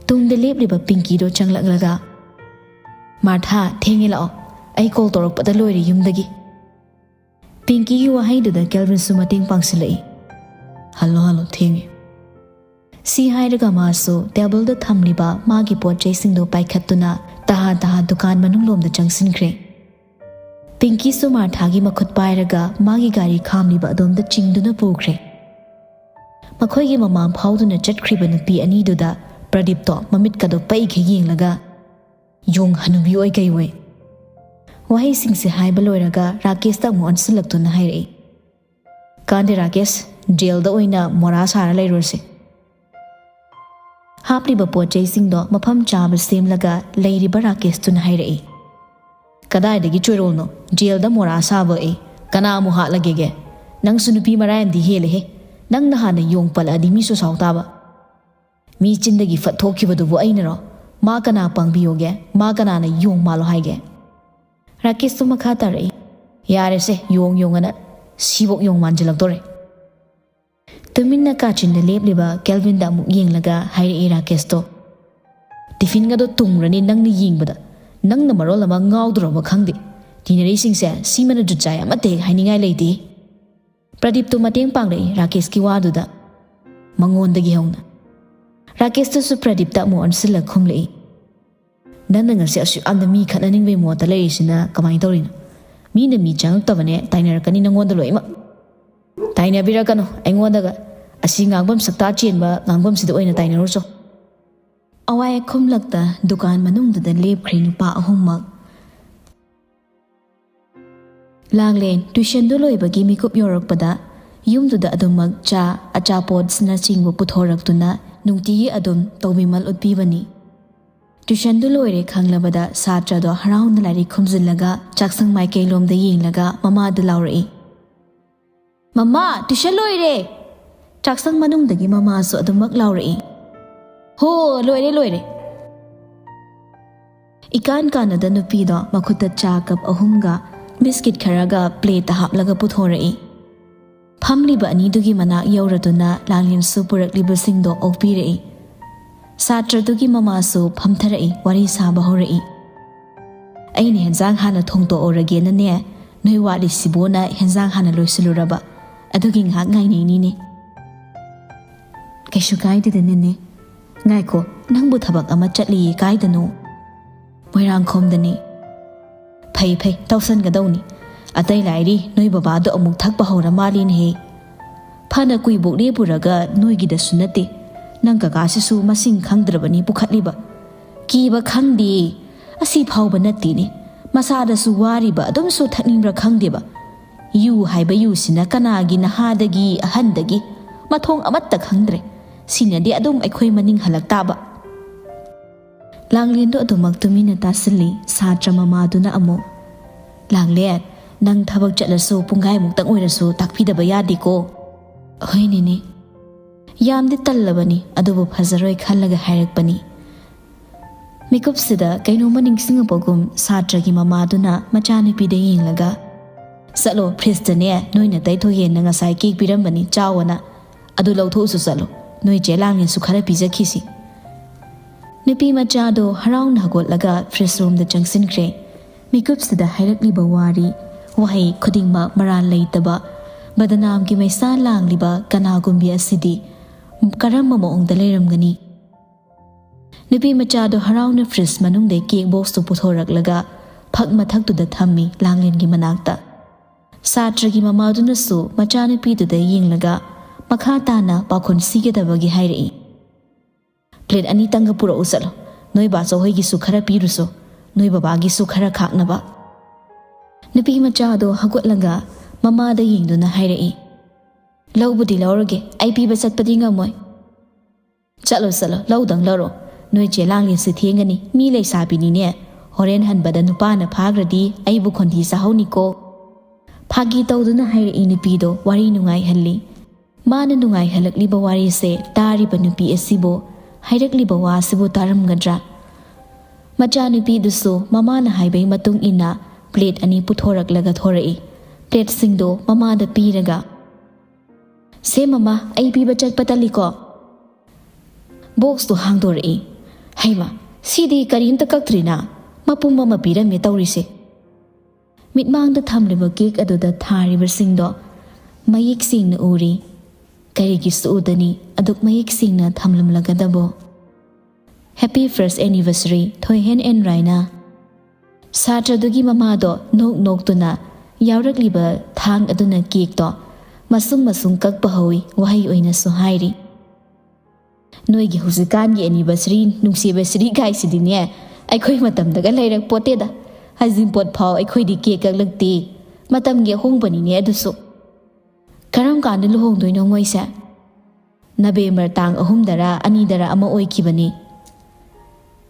ꯇꯨꯡꯗ ꯂꯦꯞꯂꯤꯕ ꯄꯤꯡꯀꯤꯗꯣ ꯆꯪꯂꯛꯂꯒ, "ꯃꯥꯔꯊꯥ, ꯊꯦꯡꯉꯦ, ꯂꯥꯛꯑꯣ꯫ ꯑꯩ ꯀꯣꯜ ꯇꯧꯔꯛꯄꯗ ꯂꯣꯏꯔꯦ ꯌꯨꯝꯗꯒꯤ꯫" ꯄꯤꯡꯀꯤꯒꯤ ꯋꯥꯍꯩꯗꯨꯗ ꯀꯦꯜꯚꯤꯟꯁꯨ ꯃꯇꯦꯡ ꯄꯥꯡꯁꯤꯜꯂꯛꯏ꯫ "ꯍꯜꯂꯣ, ꯍꯜꯂꯣ, ꯊꯦꯡꯉꯦ꯫" ꯁꯤ ꯍꯥꯏꯔꯒ ꯃꯥꯁꯨ ꯇꯦꯕꯜꯗ ꯊꯝꯂꯤꯕ ꯃꯥꯒꯤ ꯄꯣꯠ ꯆꯩꯁꯤꯡꯗꯨ ꯄꯥꯏꯈꯠꯇꯨꯅ ꯇꯍꯥ ꯇꯍꯥ ꯗꯨꯀꯥꯟ ꯃꯅꯨꯡꯂꯣꯝꯗ ꯆꯪꯁꯤꯟꯈ꯭ꯔꯦ꯫ ꯄꯤꯡꯀꯤꯁꯨ ꯃꯥꯔꯊꯥꯒꯤ ꯃꯈꯨꯠ ꯄꯥꯏꯔꯒ ꯃꯥꯒꯤ ꯒꯥꯔꯤ ꯈꯥꯝꯂꯤꯕ ꯑꯗꯣꯝꯗ ꯆꯤꯡꯗꯨꯅ ꯄꯨꯈ꯭ꯔꯦ꯫ ꯃꯈꯣꯏꯒꯤ ꯃꯃꯥꯡ ꯐꯥꯎꯗꯨꯅ ꯆꯠꯈ꯭ꯔꯤꯕ ꯅꯨꯄꯤ ꯑꯅꯤꯗꯨꯗ ꯄ꯭ꯔꯗꯤꯞꯇꯣ ꯃꯃꯤꯠꯀꯗꯣ ꯄꯩꯈꯩ ꯌꯦꯡꯂꯒ, "ꯌꯣꯡ ꯍꯅꯨꯕꯤ ꯑꯣꯏ ꯀꯩ ꯑꯣꯏ?" ꯋꯥꯍꯩꯁꯤꯡꯁꯦ ꯍꯥꯏꯕ ꯂꯣꯏꯔꯒ ꯔꯥꯀꯦꯁꯇ ꯑꯃꯨꯛ ꯑꯣꯟꯁꯤꯜꯂꯛꯇꯨꯅ ꯍꯥꯏꯔꯛꯏ, "ꯀꯥꯟꯗꯦ ꯔꯥꯀꯦꯁ, ꯖꯦꯜꯗ ꯑꯣꯏꯅ ꯃꯣꯔꯥ ꯁꯥꯔ ꯂꯩꯔꯨꯔꯁꯦ꯫" ꯍꯥꯞꯂꯤꯕ ꯄꯣꯠ ꯆꯩꯁꯤꯡꯗꯣ ꯃꯐꯝ ꯆꯥꯕ ꯁꯦꯝꯂꯒ ꯂꯩꯔꯤꯕ ꯔꯥꯀꯦꯁꯇꯨꯅ ꯍꯥꯏꯔꯛꯏ, "ꯀꯗꯥꯏꯗꯒꯤ ꯆꯣꯏꯔꯣꯜꯅꯣ? ꯖꯦꯜꯗ ꯃꯣꯔꯥ ꯁꯥꯕ ꯑꯩ ꯀꯅꯥ ꯑꯃꯨꯛ ꯍꯥꯠꯂꯒꯦꯒꯦ? ꯅꯪꯁꯨ ꯅꯨꯄꯤ ꯃꯔꯥꯏ ꯑꯃꯗꯤ ꯍꯦꯜꯂꯦꯍꯦ꯫ ꯅꯪꯅ ꯍꯥꯟꯅ ꯌꯣꯡ ꯄꯜꯂꯛꯑꯗꯤ ꯃꯤꯁꯨ ꯁꯥꯎ ꯇꯥꯕ꯫ ꯃꯤ ꯆꯤꯟꯗꯒꯤ ꯐꯠ ꯊꯣꯛꯈꯤꯕꯗꯨꯕꯨ ꯑꯩꯅꯔꯣ? ꯃꯥ ꯀꯅꯥ ꯄꯥꯡꯕꯤꯌꯣꯒꯦ? ꯃꯥ ꯀꯅꯥꯅ ꯌꯣꯡ ꯃꯥꯜꯂꯣ ꯍꯥꯏꯒꯦ?" ꯔꯥꯀꯦꯁꯇꯨ ꯃꯈꯥ ꯇꯥꯔꯛꯏ, "ꯌꯥꯔꯦꯁꯦ, ꯌꯣꯡ ꯌꯣꯡ ꯑꯅ ꯁꯤꯕꯣꯛ ꯌꯣꯡ ꯃꯥꯟꯁꯤꯜꯂꯛꯇꯣꯔꯦ꯫" ꯇꯨꯃꯤꯟꯅ ꯀꯥꯆꯤꯟꯗ ꯂꯦꯞꯂꯤꯕ ꯀꯦꯜꯚꯤꯟꯗ ꯑꯃꯨꯛ ꯌꯦꯡꯂꯒ ꯍꯥꯏꯔꯛꯏ ꯔꯥꯀꯦꯁꯇꯣ, "ꯇꯤꯐꯤꯟꯒꯗꯣ ꯇꯨꯡꯔꯅꯤ ꯅꯪꯅ ꯌꯦꯡꯕꯗ꯫ ꯅꯪꯅ ꯃꯔꯣꯜ ꯑꯃ ꯉꯥꯎꯗꯣꯔꯕ ꯈꯪꯗꯦ꯫ ꯇꯤꯟꯅꯔꯤꯁꯤꯡꯁꯦ ꯁꯤꯃꯅ ꯖꯨꯠ ꯆꯥꯏ ꯑꯃꯠꯇ ꯍꯦꯛ ꯍꯥꯏꯅꯤꯡꯉꯥꯏ ꯂꯩꯇꯦ꯫" ꯄ꯭ꯔꯗꯤꯞꯇꯨ ꯃꯇꯦꯡ ꯄꯥꯡꯂꯛꯏ ꯔꯥꯀꯦꯁꯀꯤ ꯋꯥꯗꯨꯗ꯫ ꯃꯉꯣꯟꯗꯒꯤ ꯍꯧꯅ꯫ ꯔꯥꯀꯦꯁꯇꯨꯁꯨ ꯄ꯭ꯔꯗꯤꯞꯇ ꯑꯃꯨꯛ ꯑꯣꯟꯁꯤꯜꯂ ꯈꯨꯝꯂꯛꯏ, "ꯅꯪꯅ ꯉꯁꯤ ꯑꯁꯨꯛ ꯌꯥꯝꯅ ꯃꯤ ꯈꯠꯅꯅꯤꯡꯕꯒꯤ ꯃꯣꯠꯇ ꯂꯩꯔꯤꯁꯤꯅ ꯀꯃꯥꯏꯅ ꯇꯧꯔꯤꯅꯣ? ꯃꯤꯅ ꯃꯤ ꯆꯪꯉꯛꯇꯕꯅꯦ ꯇꯥꯏꯅꯔꯛꯀꯅꯤ ꯅꯪꯉꯣꯟꯗ ꯂꯣꯏꯅꯃꯛ꯫ ꯇꯥꯏꯅꯕꯤꯔꯛꯀꯅꯨ ꯑꯩꯉꯣꯟꯗꯒ꯫ ꯑꯁꯤ ꯉꯥꯡꯐꯝ ꯁꯛꯇꯥ ꯆꯦꯟꯕ ꯉꯥꯡꯐꯝꯁꯤꯗ ꯑꯣꯏꯅ ꯇꯥꯏꯅꯔꯨꯆꯣ꯫" ꯑꯋꯥꯏ ꯑꯈꯨꯝꯂꯛꯇ ꯗꯨꯀꯥꯟ ꯃꯅꯨꯡꯗꯨꯗ ꯂꯦꯞꯈ꯭ꯔꯦ ꯅꯨꯄꯥ ꯑꯍꯨꯝꯃꯛ꯫ ꯂꯥꯡꯂꯦꯟ ꯇ꯭ꯌꯨꯁꯟꯗꯨ ꯂꯣꯏꯕꯒꯤ ꯃꯤꯀꯨꯞ ꯌꯧꯔꯛꯄꯗ ꯌꯨꯝꯗꯨꯗ ꯑꯗꯨꯃꯛ ꯆꯥ, ꯑꯆꯥꯄꯣꯠꯅꯆꯤꯡꯕ ꯄꯨꯊꯣꯔꯛꯇꯨꯅ ꯅꯨꯡꯇꯤꯒꯤ ꯑꯗꯨꯝ ꯇꯧꯕꯤꯃꯜ ꯎꯠꯄꯤꯕꯅꯤ꯫ ꯇ꯭ꯌꯨꯁꯟꯗꯨ ꯂꯣꯏꯔꯦ ꯈꯪꯂꯕꯗ ꯁꯥꯇ꯭ꯔꯗꯣ ꯍꯔꯥꯎꯅ ꯂꯥꯏꯔꯤꯛ ꯈꯨꯝꯖꯤꯜꯂꯒ ꯆꯥꯛꯁꯪ ꯃꯥꯏꯀꯩꯂꯣꯝꯗ ꯌꯦꯡꯂꯒ ꯃꯃꯥꯗ ꯂꯥꯎꯔꯛꯏ, "ꯃꯃꯥ, ꯇ꯭ꯌꯨꯁꯟ ꯂꯣꯏꯔꯦ!" ꯆꯥꯛꯁꯪ ꯃꯅꯨꯡꯗꯒꯤ ꯃꯃꯥꯁꯨ ꯑꯗꯨꯃꯛ ꯂꯥꯎꯔꯛꯏ꯫ ꯍꯣ, ꯂꯣꯏꯔꯦ, ꯂꯣꯏꯔꯦ꯫ ꯏꯀꯥꯟ ꯀꯥꯟꯅꯗ ꯅꯨꯄꯤꯗꯣ ꯃꯈꯨꯠꯇ ꯆꯥ ꯀꯞ ꯑꯍꯨꯝꯒ ꯕꯤꯁꯀꯤꯠ ꯈꯔꯒ ꯄ꯭ꯂꯦꯠꯇ ꯍꯥꯞꯂꯒ ꯄꯨꯊꯣꯔꯛꯏ꯫ ꯐꯝꯂꯤꯕ ꯑꯅꯤꯗꯨꯒꯤ ꯃꯅꯥꯛ ꯌꯧꯔꯗꯨꯅ ꯂꯥꯡꯂꯦꯟꯁꯨ ꯄꯨꯔꯛꯂꯤꯕꯁꯤꯡꯗꯣ ꯑꯣꯛꯄꯤꯔꯛꯏ꯫ ꯁꯥꯇ꯭ꯔꯗꯨꯒꯤ ꯃꯃꯥꯁꯨ ꯐꯝꯊꯔꯛꯏ, ꯋꯥꯔꯤ ꯁꯥꯕ ꯍꯧꯔꯛꯏ꯫ "ꯑꯩꯅ ꯍꯦꯟꯖꯥꯡ ꯍꯥꯟꯅ ꯊꯣꯡꯗꯣꯛꯍꯧꯔꯒꯦꯅꯅꯦ, ꯅꯣꯏ ꯋꯥꯠꯂꯤꯁꯤꯕꯣꯅ ꯍꯦꯟꯖꯥꯡ ꯍꯥꯟꯅ ꯂꯣꯏꯁꯤꯜꯂꯨꯔꯕ, ꯑꯗꯨꯒꯤ ꯉꯥꯏꯍꯥꯛ ꯉꯥꯏꯅꯩꯅꯤꯅꯦ꯫" "ꯀꯩꯁꯨ ꯀꯥꯏꯗꯦꯗꯅꯦꯅꯦ꯫ ꯉꯥꯏꯈꯣ, ꯅꯪꯕꯨ ꯊꯕꯛ ꯑꯃ ꯆꯠꯂꯤꯌꯦ, ꯀꯥꯏꯗꯅꯣ?" "ꯃꯣꯏꯔꯥꯡꯈꯣꯝꯗꯅꯤ꯫" "ꯐꯩ ꯐꯩ, ꯇꯧꯁꯟꯒꯗꯧꯅꯤ꯫ ꯑꯇꯩ ꯂꯥꯏꯔꯤ, ꯅꯣꯏ ꯕꯕꯥꯗꯣ ꯑꯃꯨꯛ ꯊꯛꯄ ꯍꯧꯔ ꯃꯥꯜꯂꯤꯅꯦꯍꯦ꯫ ꯐꯅ ꯀꯨꯏꯕꯣꯛ ꯂꯦꯞꯄꯨꯔꯒ ꯅꯣꯏꯒꯤꯗꯁꯨ ꯅꯠꯇꯦ, ꯅꯪ ꯀꯀꯥꯁꯤꯁꯨ ꯃꯁꯤꯡ ꯈꯪꯗ꯭ꯔꯕꯅꯤ ꯄꯨꯈꯠꯂꯤꯕ꯫ ꯀꯤꯕ ꯈꯪꯗꯦ, ꯑꯁꯤ ꯐꯥꯎꯕ ꯅꯠꯇꯦꯅꯦ, ꯃꯁꯥꯗꯁꯨ ꯋꯥꯔꯤꯕ ꯑꯗꯨꯝꯁꯨ ꯊꯛꯅꯤꯡꯕ꯭ꯔꯥ ꯈꯪꯗꯦꯕ꯫ ꯌꯨ ꯍꯥꯏꯕ ꯌꯨꯁꯤꯅ ꯀꯅꯥꯒꯤ ꯅꯍꯥꯗꯒꯤ ꯑꯍꯟꯗꯒꯤ ꯃꯊꯣꯡ ꯑꯃꯠꯇ ꯈꯪꯗ꯭ꯔꯦ꯫ ꯁꯤꯅꯗꯤ ꯑꯗꯨꯝ ꯑꯩꯈꯣꯏ ꯃꯅꯤꯡ ꯍꯜꯂꯛ ꯇꯥꯕ꯫" ꯂꯥꯡꯂꯦꯟꯗꯣ ꯑꯗꯨꯃꯛ ꯇꯨꯃꯤꯟꯅ ꯇꯥꯁꯤꯜꯂꯤ꯫ ꯁꯥꯇ꯭ꯔ ꯃꯃꯥꯗꯨꯅ ꯑꯃꯨꯛ, "ꯂꯥꯡꯂꯦꯟ, ꯅꯪ ꯊꯕꯛ ꯆꯠꯂꯁꯨ ꯄꯨꯡꯈꯥꯏꯃꯨꯛꯇꯪ ꯑꯣꯏꯔꯁꯨ ꯇꯥꯛꯄꯤꯗꯕ ꯌꯥꯗꯦꯀꯣ?" "ꯍꯣꯏ ꯅꯦꯅꯦ꯫" ꯌꯥꯝꯗꯤ ꯇꯜꯂꯕꯅꯤ, ꯑꯗꯨꯕꯨ ꯐꯖꯔꯣꯏ ꯈꯜꯂꯒ ꯍꯥꯏꯔꯛꯄꯅꯤ꯫ ꯃꯤꯀꯨꯞꯁꯤꯗ ꯀꯩꯅꯣꯝꯃ ꯅꯤꯡꯁꯤꯡꯉꯛꯄꯒꯨꯝ ꯁꯥꯇ꯭ꯔꯒꯤ ꯃꯃꯥꯗꯨꯅ ꯃꯆꯥꯅꯨꯄꯤꯗ ꯌꯦꯡꯂꯒ, "ꯆꯠꯂꯣ, ꯐ꯭ꯔꯤꯖꯇꯅꯦ ꯅꯣꯏ ꯅꯇꯩꯊꯣꯏ ꯌꯦꯟꯅ ꯉꯁꯥꯏ ꯀꯦꯛ ꯄꯤꯔꯝꯕꯅꯤ, ꯆꯥꯎꯑꯣꯅ꯫ ꯑꯗꯨ ꯂꯧꯊꯣꯛꯎꯁꯨ ꯆꯠꯂꯣ, ꯅꯣꯏ ꯆꯦ ꯂꯥꯡꯂꯦꯟꯁꯨ ꯈꯔ ꯄꯤꯖꯈꯤꯁꯤ꯫" ꯅꯨꯄꯤ ꯃꯆꯥꯗꯣ ꯍꯔꯥꯎꯅ ꯍꯧꯒꯠꯂꯒ ꯐ꯭ꯔꯤꯖ ꯔꯨꯝꯗ ꯆꯪꯁꯤꯟꯈ꯭ꯔꯦ꯫ ꯃꯤꯀꯨꯞꯁꯤꯗ ꯍꯥꯏꯔꯛꯂꯤꯕ ꯋꯥꯔꯤ, ꯋꯥꯍꯩ ꯈꯨꯗꯤꯡꯃꯛ ꯃꯔꯥꯜ ꯂꯩꯇꯕ, ꯕꯗꯅꯥꯝꯒꯤ ꯃꯩꯁꯥ ꯂꯥꯡꯂꯤꯕ ꯀꯅꯥꯒꯨꯝꯕꯤ ꯑꯁꯤꯗꯤ ꯀꯔꯝꯕ ꯃꯑꯣꯡꯗ ꯂꯩꯔꯝꯒꯅꯤ? ꯅꯨꯄꯤ ꯃꯆꯥꯗꯣ ꯍꯔꯥꯎꯅ ꯐ꯭ꯔꯤꯖ ꯃꯅꯨꯡꯗꯩ ꯀꯦꯛ ꯕꯣꯛꯁꯇꯨ ꯄꯨꯊꯣꯔꯛꯂꯒ ꯐꯛ ꯃꯊꯛꯇꯨꯗ ꯊꯝꯃꯤ ꯂꯥꯡꯂꯦꯟꯒꯤ ꯃꯅꯥꯛꯇ꯫ ꯁꯥꯇ꯭ꯔꯒꯤ ꯃꯃꯥꯗꯨꯅꯁꯨ ꯃꯆꯥꯅꯨꯄꯤꯗꯨꯗ ꯌꯦꯡꯂꯒ ꯃꯈꯥ ꯇꯥꯅ ꯄꯥꯎꯈꯨꯝ ꯁꯤꯒꯗꯕꯒꯤ ꯍꯥꯏꯔꯛꯏ, "ꯄ꯭ꯂꯦꯠ ꯑꯅꯤꯇꯪꯒ ꯄꯨꯔꯛꯎ ꯆꯠꯂꯣ, ꯅꯣꯏ ꯕꯥꯆꯧ ꯍꯣꯏꯒꯤꯁꯨ ꯈꯔ ꯄꯤꯔꯨꯁꯣ, ꯅꯣꯏ ꯕꯕꯥꯒꯤꯁꯨ ꯈꯔ ꯈꯥꯛꯅꯕ꯫" ꯅꯨꯄꯤ ꯃꯆꯥꯗꯣ ꯍꯧꯒꯠꯂꯒ ꯃꯃꯥꯗ ꯌꯦꯡꯗꯨꯅ ꯍꯥꯏꯔꯛꯏ, "ꯂꯧꯕꯨꯗꯤ ꯂꯧꯔꯒꯦ, ꯑꯩ ꯄꯤꯕ ꯆꯠꯄꯗꯤ ꯉꯝꯃꯣꯏ꯫" "ꯆꯠꯂꯣ, ꯆꯠꯂꯣ, ꯂꯧꯗꯪ ꯂꯧꯔꯣ꯫ ꯅꯣꯏ ꯆꯦ ꯂꯥꯡꯂꯦꯟꯁꯨ ꯊꯦꯡꯒꯅꯤ, ꯃꯤ ꯂꯩꯁꯥꯕꯤꯅꯤꯅꯦ꯫ ꯍꯣꯔꯦꯟ ꯍꯟꯕꯗ ꯅꯨꯄꯥꯅ ꯐꯥꯈ꯭ꯔꯗꯤ ꯑꯩꯕꯨ ꯈꯣꯟꯊꯤ ꯆꯥꯍꯧꯅꯤꯀꯣ꯫" ꯐꯥꯒꯤ ꯇꯧꯗꯨꯅ ꯍꯥꯏꯔꯛꯏ ꯅꯨꯄꯤꯗꯣ ꯋꯥꯔꯤ ꯅꯨꯡꯉꯥꯏꯍꯜꯂꯤ꯫ ꯃꯥꯅ ꯅꯨꯡꯉꯥꯏꯍꯜꯂꯛꯂꯤꯕ ꯋꯥꯔꯤꯁꯦ ꯇꯥꯔꯤꯕ ꯅꯨꯄꯤ ꯑꯁꯤꯕꯨ ꯍꯥꯏꯔꯛꯂꯤꯕ ꯋꯥꯁꯤꯕꯨ ꯇꯥꯔꯝꯒꯗ꯭ꯔꯥ? ꯃꯆꯥꯅꯨꯄꯤꯗꯨꯁꯨ ꯃꯃꯥꯅ ꯍꯥꯏꯕꯒꯤ ꯃꯇꯨꯡ ꯏꯟꯅ ꯄ꯭ꯂꯦꯠ ꯑꯅꯤ ꯄꯨꯊꯣꯔꯛꯂꯒ ꯊꯣꯔꯛꯏ꯫ ꯄ꯭ꯂꯦꯠꯁꯤꯡꯗꯣ ꯃꯃꯥꯗ ꯄꯤꯔꯒ, "ꯁꯦ ꯃꯃꯥ, ꯑꯩ ꯄꯤꯕ ꯆꯠꯄ ꯇꯜꯂꯤꯀꯣ"꯫ ꯕꯣꯛꯁꯇꯨ ꯍꯥꯡꯗꯣꯔꯛꯏ꯫ "ꯍꯩꯃ, ꯁꯤꯗꯤ ꯀꯔꯤꯝꯇ ꯀꯛꯇ꯭ꯔꯤꯅ, ꯃꯄꯨꯝ ꯑꯃ ꯄꯤꯔꯝꯃꯦ ꯇꯧꯔꯤꯁꯦ"꯫ ꯃꯤꯠꯃꯥꯡꯗ ꯊꯝꯂꯤꯕ ꯀꯦꯛ ꯑꯗꯨꯗ ꯊꯥꯔꯤꯕꯁꯤꯡꯗꯣ ꯃꯌꯦꯛ ꯁꯦꯡꯅ ꯎꯔꯤ꯫ ꯀꯔꯤꯒꯤ ꯁꯨꯛꯎꯗꯅꯤ ꯑꯗꯨꯛ ꯃꯌꯦꯛ ꯁꯦꯡꯅ ꯊꯝꯂꯝꯂꯒꯗꯕꯣ? "Happy first anniversary, Thoihen and Raina". ꯁꯥꯇ꯭ꯔꯗꯨꯒꯤ ꯃꯃꯥꯗꯣ ꯅꯣꯛ ꯅꯣꯛꯇꯨꯅ ꯌꯥꯎꯔꯛꯂꯤꯕ ꯊꯥꯡ ꯑꯗꯨꯅ ꯀꯦꯛꯇꯣ ꯃꯁꯨꯡ ꯃꯁꯨꯡ ꯀꯛꯄ ꯍꯧꯏ, ꯋꯥꯍꯩ ꯑꯣꯏꯅꯁꯨ ꯍꯥꯏꯔꯤ꯫ "ꯅꯣꯏꯒꯤ ꯍꯧꯖꯤꯛꯀꯥꯟꯒꯤ anniversary, ꯅꯨꯡꯁꯤꯕꯁꯤꯔꯤ ꯀꯥꯏꯁꯤꯗꯤꯅꯦ, ꯑꯩꯈꯣꯏ ꯃꯇꯝꯗꯒ ꯂꯩꯔꯛ ꯄꯣꯠꯇꯦꯗ꯫ ꯍꯩꯖꯤꯡꯄꯣꯠ ꯐꯥꯎ ꯑꯩꯈꯣꯏꯗꯤ ꯀꯦꯛ ꯀꯛꯂꯛꯇꯦ꯫ ꯃꯇꯝꯒꯤ ꯑꯍꯣꯡꯕꯅꯤꯅꯦ ꯑꯗꯨꯁꯨ"꯫ "ꯀꯔꯝ ꯀꯥꯟꯗ ꯂꯨꯍꯣꯡꯗꯣꯏꯅꯣ ꯃꯣꯏꯁꯦ?" "ꯅꯕꯦꯝꯕꯔ ꯇꯥꯡ ꯑꯍꯨꯝꯗꯔ ꯑꯅꯤꯗꯔ ꯑꯃ ꯑꯣꯏꯈꯤꯕꯅꯤ"꯫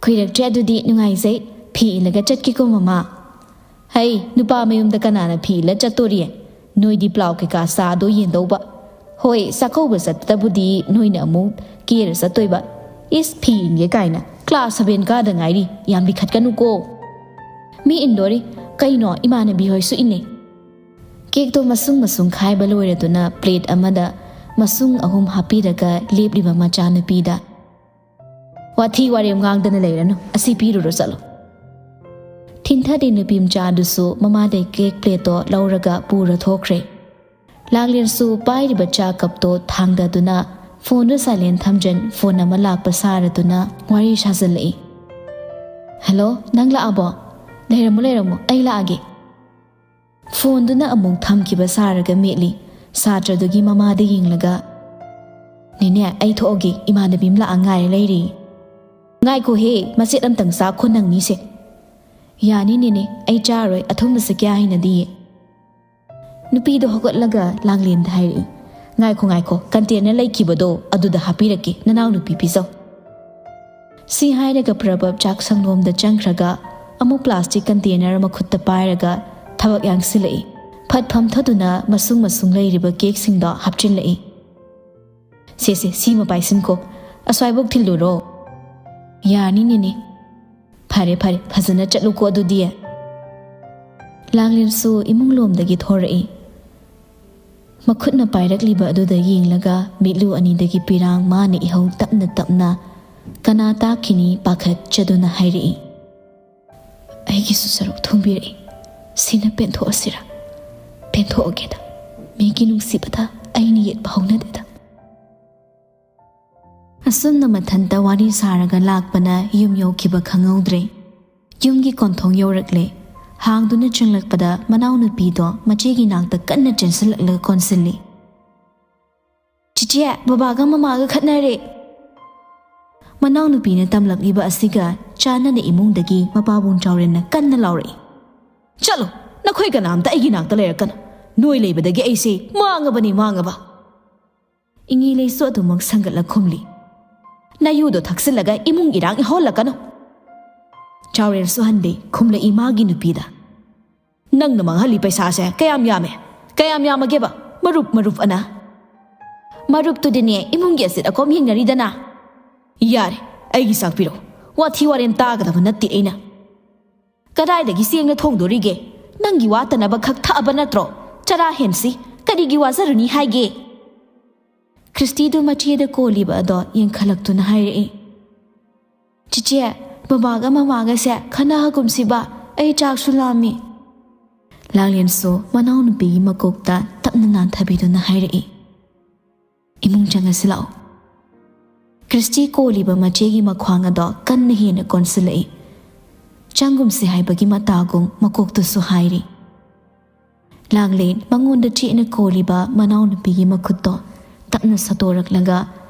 "ꯀꯨꯏꯔꯛꯇ꯭ꯔꯦ ꯑꯗꯨꯗꯤ, ꯅꯨꯡꯉꯥꯏꯖꯩ꯫ ꯐꯤ ꯏꯜꯂꯒ ꯆꯠꯀꯦꯀꯣ ꯃꯃꯥ"꯫ "ꯍꯩ, ꯅꯨꯄꯥ ꯃꯌꯨꯝꯗ ꯀꯅꯥꯅ ꯐꯤ ꯏꯜꯂ ꯆꯠꯇꯣꯔꯤ? ꯅꯣꯏꯗꯤ ꯄ꯭ꯂꯥꯎ ꯀꯩꯀꯥ ꯆꯥꯗꯣ ꯌꯦꯟꯗꯧꯕ꯫ ꯍꯣꯏ, ꯆꯥꯛꯀꯧꯕ ꯆꯠꯄꯗꯕꯨꯗꯤ ꯅꯣꯏꯅ ꯑꯃꯨꯛ ꯀꯦꯔ ꯆꯠꯇꯣꯏꯕ꯫ ꯏꯁ, ꯐꯤ ꯏꯟꯒꯦ ꯀꯥꯏꯅ, class seven ꯀꯥꯗ ꯉꯥꯏꯔꯤ, ꯌꯥꯝ ꯂꯤꯈꯠꯀꯅꯨꯀꯣ"꯫ "ꯃꯤ ꯏꯟꯗꯣꯔꯤ꯫ ꯀꯩꯅꯣ, ꯏꯃꯥꯟꯅꯕꯤ ꯍꯣꯏꯁꯨ ꯏꯟꯅꯩ"꯫ ꯀꯦꯛꯇꯣ ꯃꯁꯨꯡ ꯃꯁꯨꯡ ꯈꯥꯏꯕ ꯂꯣꯏꯔꯗꯨꯅ ꯄ꯭ꯂꯦꯠ ꯑꯃꯗ ꯃꯁꯨꯡ ꯑꯍꯨꯝ ꯍꯥꯞꯄꯤꯔꯒ ꯂꯦꯞꯂꯤꯕ ꯃꯆꯥꯅꯨꯄꯤꯗ, "ꯋꯥꯊꯤ ꯋꯥꯔꯦꯝ ꯉꯥꯡꯗꯅ ꯂꯩꯔꯅꯨ, ꯑꯁꯤ ꯄꯤꯔꯨꯔꯣ ꯆꯠꯂꯣ"꯫ ꯊꯤꯟꯊꯗꯦ ꯅꯨꯄꯤ ꯃꯆꯥꯗꯨꯁꯨ ꯃꯃꯥꯗꯩ ꯀꯦꯛ ꯄ꯭ꯂꯦꯠꯇꯣ ꯂꯧꯔꯒ ꯄꯨꯔ ꯊꯣꯛꯈ꯭ꯔꯦ꯫ ꯂꯥꯡꯂꯦꯟꯁꯨ ꯄꯥꯏꯔꯤꯕ ꯆꯥ ꯀꯞꯇꯣ ꯊꯥꯡꯗꯗꯨꯅ ꯐꯣꯟꯗꯨ silent ꯊꯝꯖꯟ, ꯐꯣꯟ ꯑꯃ ꯂꯥꯛꯄ ꯁꯥꯔꯗꯨꯅ ꯋꯥꯔꯤ ꯁꯥꯖꯜꯂꯛꯏ꯫ "ꯍꯜꯂꯣ, ꯅꯪ ꯂꯥꯛꯑꯕꯣ? ꯂꯩꯔꯝꯃꯣ, ꯂꯩꯔꯝꯃꯣ, ꯑꯩ ꯂꯥꯛꯑꯒꯦ"꯫ ꯐꯣꯟꯗꯨꯅ ꯑꯃꯨꯛ ꯊꯝꯈꯤꯕ ꯁꯥꯔꯒ ꯃꯦꯠꯂꯤ꯫ ꯁꯥꯇ꯭ꯔꯗꯨꯒꯤ ꯃꯃꯥꯗ ꯌꯦꯡꯂꯒ, "ꯅꯦꯅꯦ, ꯑꯩ ꯊꯣꯛꯑꯒꯦ, ꯏꯃꯥꯟꯅꯕꯤ ꯑꯃ ꯂꯥꯛꯑ ꯉꯥꯏꯔ ꯂꯩꯔꯤ"꯫ "ꯉꯥꯏꯈꯣꯍꯦ, ꯃꯆꯦꯠ ꯑꯝꯇꯪ ꯆꯥꯈꯣ ꯅꯪꯅꯤꯁꯦ"꯫ "ꯌꯥꯅꯤ ꯅꯦꯅꯦ, ꯑꯩ ꯆꯥꯔꯣꯏ, ꯑꯊꯨꯝꯕꯁꯦ ꯀꯌꯥ ꯍꯩꯅꯗꯤꯌꯦ"꯫ ꯅꯨꯄꯤꯗꯣ ꯍꯧꯒꯠꯂꯒ ꯂꯥꯡꯂꯦꯟꯗ ꯍꯥꯏꯔꯛꯏ, "ꯉꯥꯏꯈꯣ, ꯉꯥꯏꯈꯣ, container ꯂꯩꯈꯤꯕꯗꯣ ꯑꯗꯨꯗ ꯍꯥꯞꯄꯤꯔꯛꯀꯦ, ꯅꯅꯥꯎꯅꯨꯄꯤ ꯄꯤꯖꯧ"꯫ ꯁꯤ ꯍꯥꯏꯔꯒ ꯄ꯭ꯔꯕꯞ ꯆꯥꯛꯁꯪꯂꯣꯝꯗ ꯆꯪꯈ꯭ꯔꯒ ꯑꯃꯨꯛ plastic container ꯃꯈꯨꯠꯇ ꯄꯥꯏꯔꯒ ꯊꯕꯛ ꯌꯥꯡꯁꯤꯜꯂꯛꯏ꯫ ꯐꯠ ꯐꯝꯊꯗꯨꯅ ꯃꯁꯨꯡ ꯃꯁꯨꯡ ꯂꯩꯔꯤꯕ ꯀꯦꯛꯁꯤꯡꯗꯣ ꯍꯥꯞꯆꯤꯜꯂꯛꯏ꯫ "ꯁꯦ, ꯁꯦ, ꯁꯤꯃ ꯄꯥꯏꯁꯤꯟꯈꯣ꯫ ꯑꯁ꯭ꯋꯥꯏꯕꯨꯛ ꯊꯤꯜꯂꯨꯔꯣ? ꯌꯥꯅꯤ ꯅꯦꯅꯦ꯫ ꯐꯔꯦ ꯐꯔꯦ, ꯐꯖꯅ ꯆꯠꯂꯨꯀꯣ ꯑꯗꯨꯗꯤ꯫ ꯂꯥꯡꯂꯦꯟꯁꯨ ꯏꯃꯨꯡ ꯂꯣꯝꯗꯒꯤ ꯊꯣꯔꯛꯏ꯫ ꯃꯈꯨꯠꯅ ꯄꯥꯏꯔꯛꯂꯤꯕ ꯑꯗꯨꯗ ꯌꯦꯡꯂꯒ ꯃꯤꯠꯂꯨ ꯑꯅꯤꯗꯒꯤ ꯄꯤꯔꯥꯡ ꯃꯥꯅ ꯏꯍꯧ ꯇꯞꯅ ꯇꯞꯅ ꯀꯅꯥ ꯇꯥꯈꯤꯅꯤ ꯄꯥꯈꯠꯆꯗꯨꯅ ꯍꯥꯏꯔꯛꯏ, "ꯑꯩꯒꯤꯁꯨ ꯁꯔꯨꯛ ꯊꯣꯡꯕꯤꯔꯛꯏ꯫ ꯁꯤꯅ ꯄꯦꯟꯊꯣꯛꯑꯁꯤꯔꯥ? ꯄꯦꯟꯊꯣꯛꯑꯒꯦꯗ꯫ ꯃꯤꯒꯤ ꯅꯨꯡꯁꯤꯕꯗ ꯑꯩꯅ ꯌꯦꯠꯄ ꯍꯧꯅꯗꯦꯗ"꯫ ꯑꯁꯨꯝꯅ ꯃꯊꯟꯇ ꯋꯥꯔꯤ ꯁꯥꯔꯒ ꯂꯥꯛꯄꯅ ꯌꯨꯝ ꯌꯧꯈꯤꯕ ꯈꯪꯍꯧꯗ꯭ꯔꯦ꯫ ꯌꯨꯝꯒꯤ ꯀꯣꯟꯊꯣꯡ ꯌꯧꯔꯛꯂꯦ꯫ ꯍꯥꯡꯗꯨꯅ ꯆꯪꯂꯛꯄꯗ ꯃꯅꯥꯎꯅꯨꯄꯤꯗꯣ ꯃꯆꯦꯒꯤ ꯅꯥꯛꯇ ꯀꯟꯅ ꯆꯦꯟꯁꯤꯜꯂꯛꯂꯒ ꯀꯣꯟꯁꯤꯜꯂꯤ꯫ "ꯆꯤꯆꯦ, ꯕꯕꯥꯒ ꯃꯃꯥꯒ ꯈꯠꯅꯔꯦ"꯫ ꯃꯅꯥꯎꯅꯨꯄꯤꯅ ꯇꯝꯂꯛꯂꯤꯕ ꯑꯁꯤꯒ ꯆꯥꯟꯅꯅ ꯏꯃꯨꯡꯗꯒꯤ ꯃꯄꯥꯕꯨꯡ ꯆꯥꯎꯔꯦꯟꯅ ꯀꯟꯅ ꯂꯥꯎꯔꯛꯏ꯫ "ꯆꯠꯂꯣ, ꯅꯈꯣꯏ ꯀꯅꯥꯝꯇ ꯑꯩꯒꯤ ꯅꯥꯛꯇ ꯂꯩꯔꯛꯀꯅꯨ꯫ ꯅꯣꯏ ꯂꯩꯕꯗꯒꯤ ꯑꯩꯁꯦ ꯃꯥꯡꯉꯕꯅꯤ, ꯃꯥꯡꯉꯕ"꯫ ꯏꯉꯤ ꯂꯩꯁꯨ ꯑꯗꯨꯃꯛ ꯁꯪꯒꯠꯂ ꯈꯨꯝꯂꯤ꯫ "ꯅꯌꯨꯗꯣ ꯊꯛꯆꯤꯜꯂꯒ ꯏꯃꯨꯡ ꯏꯔꯥꯡ ꯏꯍꯣꯜꯂꯛꯀꯅꯨ"꯫ ꯆꯥꯎꯔꯦꯟꯁꯨ ꯍꯟꯗꯦ, ꯈꯨꯝꯂꯛꯏ ꯃꯥꯒꯤ ꯅꯨꯄꯤꯗ꯫ "ꯅꯪꯅ ꯃꯥꯡꯍꯜꯂꯤ ꯄꯩꯁꯥꯁꯦ ꯀꯌꯥꯝ ꯌꯥꯝꯃꯦ? ꯀꯌꯥꯝ ꯌꯥꯝꯃꯒꯦꯕ? ꯃꯔꯨꯞ ꯃꯔꯨꯞ ꯑꯅ"꯫ "ꯃꯔꯨꯞꯇꯨꯗꯤꯅꯦ ꯏꯃꯨꯡꯒꯤ ꯑꯁꯤꯠ ꯑꯀꯣꯝ ꯌꯦꯡꯅꯔꯤꯗꯅ"꯫ "ꯌꯥꯔꯦ, ꯑꯩꯒꯤ ꯆꯥꯛ ꯄꯤꯔꯛꯎ꯫ ꯋꯥꯊꯤ ꯋꯥꯔꯦꯝ ꯇꯥꯒꯗꯕ ꯅꯠꯇꯦ ꯑꯩꯅ"꯫ "ꯀꯗꯥꯏꯗꯒꯤ ꯆꯦꯡꯅ ꯊꯣꯡꯗꯣꯔꯤꯒꯦ? ꯅꯪꯒꯤ ꯋꯥꯠꯇꯅꯕ ꯈꯛ ꯊꯛꯑꯕ ꯅꯠꯇ꯭ꯔꯣ? ꯆꯔꯥ ꯍꯦꯟꯁꯤ, ꯀꯔꯤꯒꯤ ꯋꯥꯖꯔꯨꯅꯤ ꯍꯥꯏꯒꯦ?" ꯈ꯭ꯔꯤꯁꯇꯤꯗꯨ ꯃꯆꯦꯗ ꯀꯣꯜꯂꯤꯕ ꯑꯗꯣ ꯌꯦꯡꯈꯠꯂꯛꯇꯨꯅ ꯍꯥꯏꯔꯛꯏ꯫ "ꯆꯤꯆꯦ, ꯕꯕꯥꯒ ꯃꯃꯥꯒꯁꯦ ꯈꯟꯅꯍꯒꯨꯝꯁꯤꯕ, ꯑꯩ ꯆꯥꯛꯁꯨ ꯂꯥꯝꯃꯤ"꯫ ꯂꯥꯡꯂꯦꯟꯁꯨ ꯃꯅꯥꯎꯅꯨꯄꯤꯒꯤ ꯃꯀꯣꯛꯇ ꯇꯞꯅ ꯅꯥꯟꯊꯕꯤꯗꯨꯅ ꯍꯥꯏꯔꯛꯏ꯫ "ꯏꯃꯨꯡ ꯆꯪꯉꯁꯤ ꯂꯥꯛꯑꯣ"꯫ ꯈ꯭ꯔꯤꯁꯇꯤ ꯀꯣꯜꯂꯤꯕ ꯃꯆꯦꯒꯤ ꯃꯈ꯭ꯋꯥꯡ ꯑꯗꯣ ꯀꯟꯅ ꯍꯦꯟꯅ ꯀꯣꯟꯁꯤꯜꯂꯛꯏ꯫ "ꯆꯪꯒꯨꯝꯁꯤ" ꯍꯥꯏꯕꯒꯤ ꯃꯇꯥꯒꯨꯝ ꯃꯀꯣꯛꯇꯁꯨ ꯍꯥꯏꯔꯤ꯫ ꯂꯥꯡꯂꯦꯟ ꯃꯉꯣꯟꯗ ꯆꯦꯠꯅ ꯀꯣꯜꯂꯤꯕ ꯃꯅꯥꯎꯅꯨꯄꯤꯒꯤ ꯃꯈꯨꯠꯇꯣ ꯇꯞꯅ ꯁꯠꯇꯣꯔꯛꯂꯒ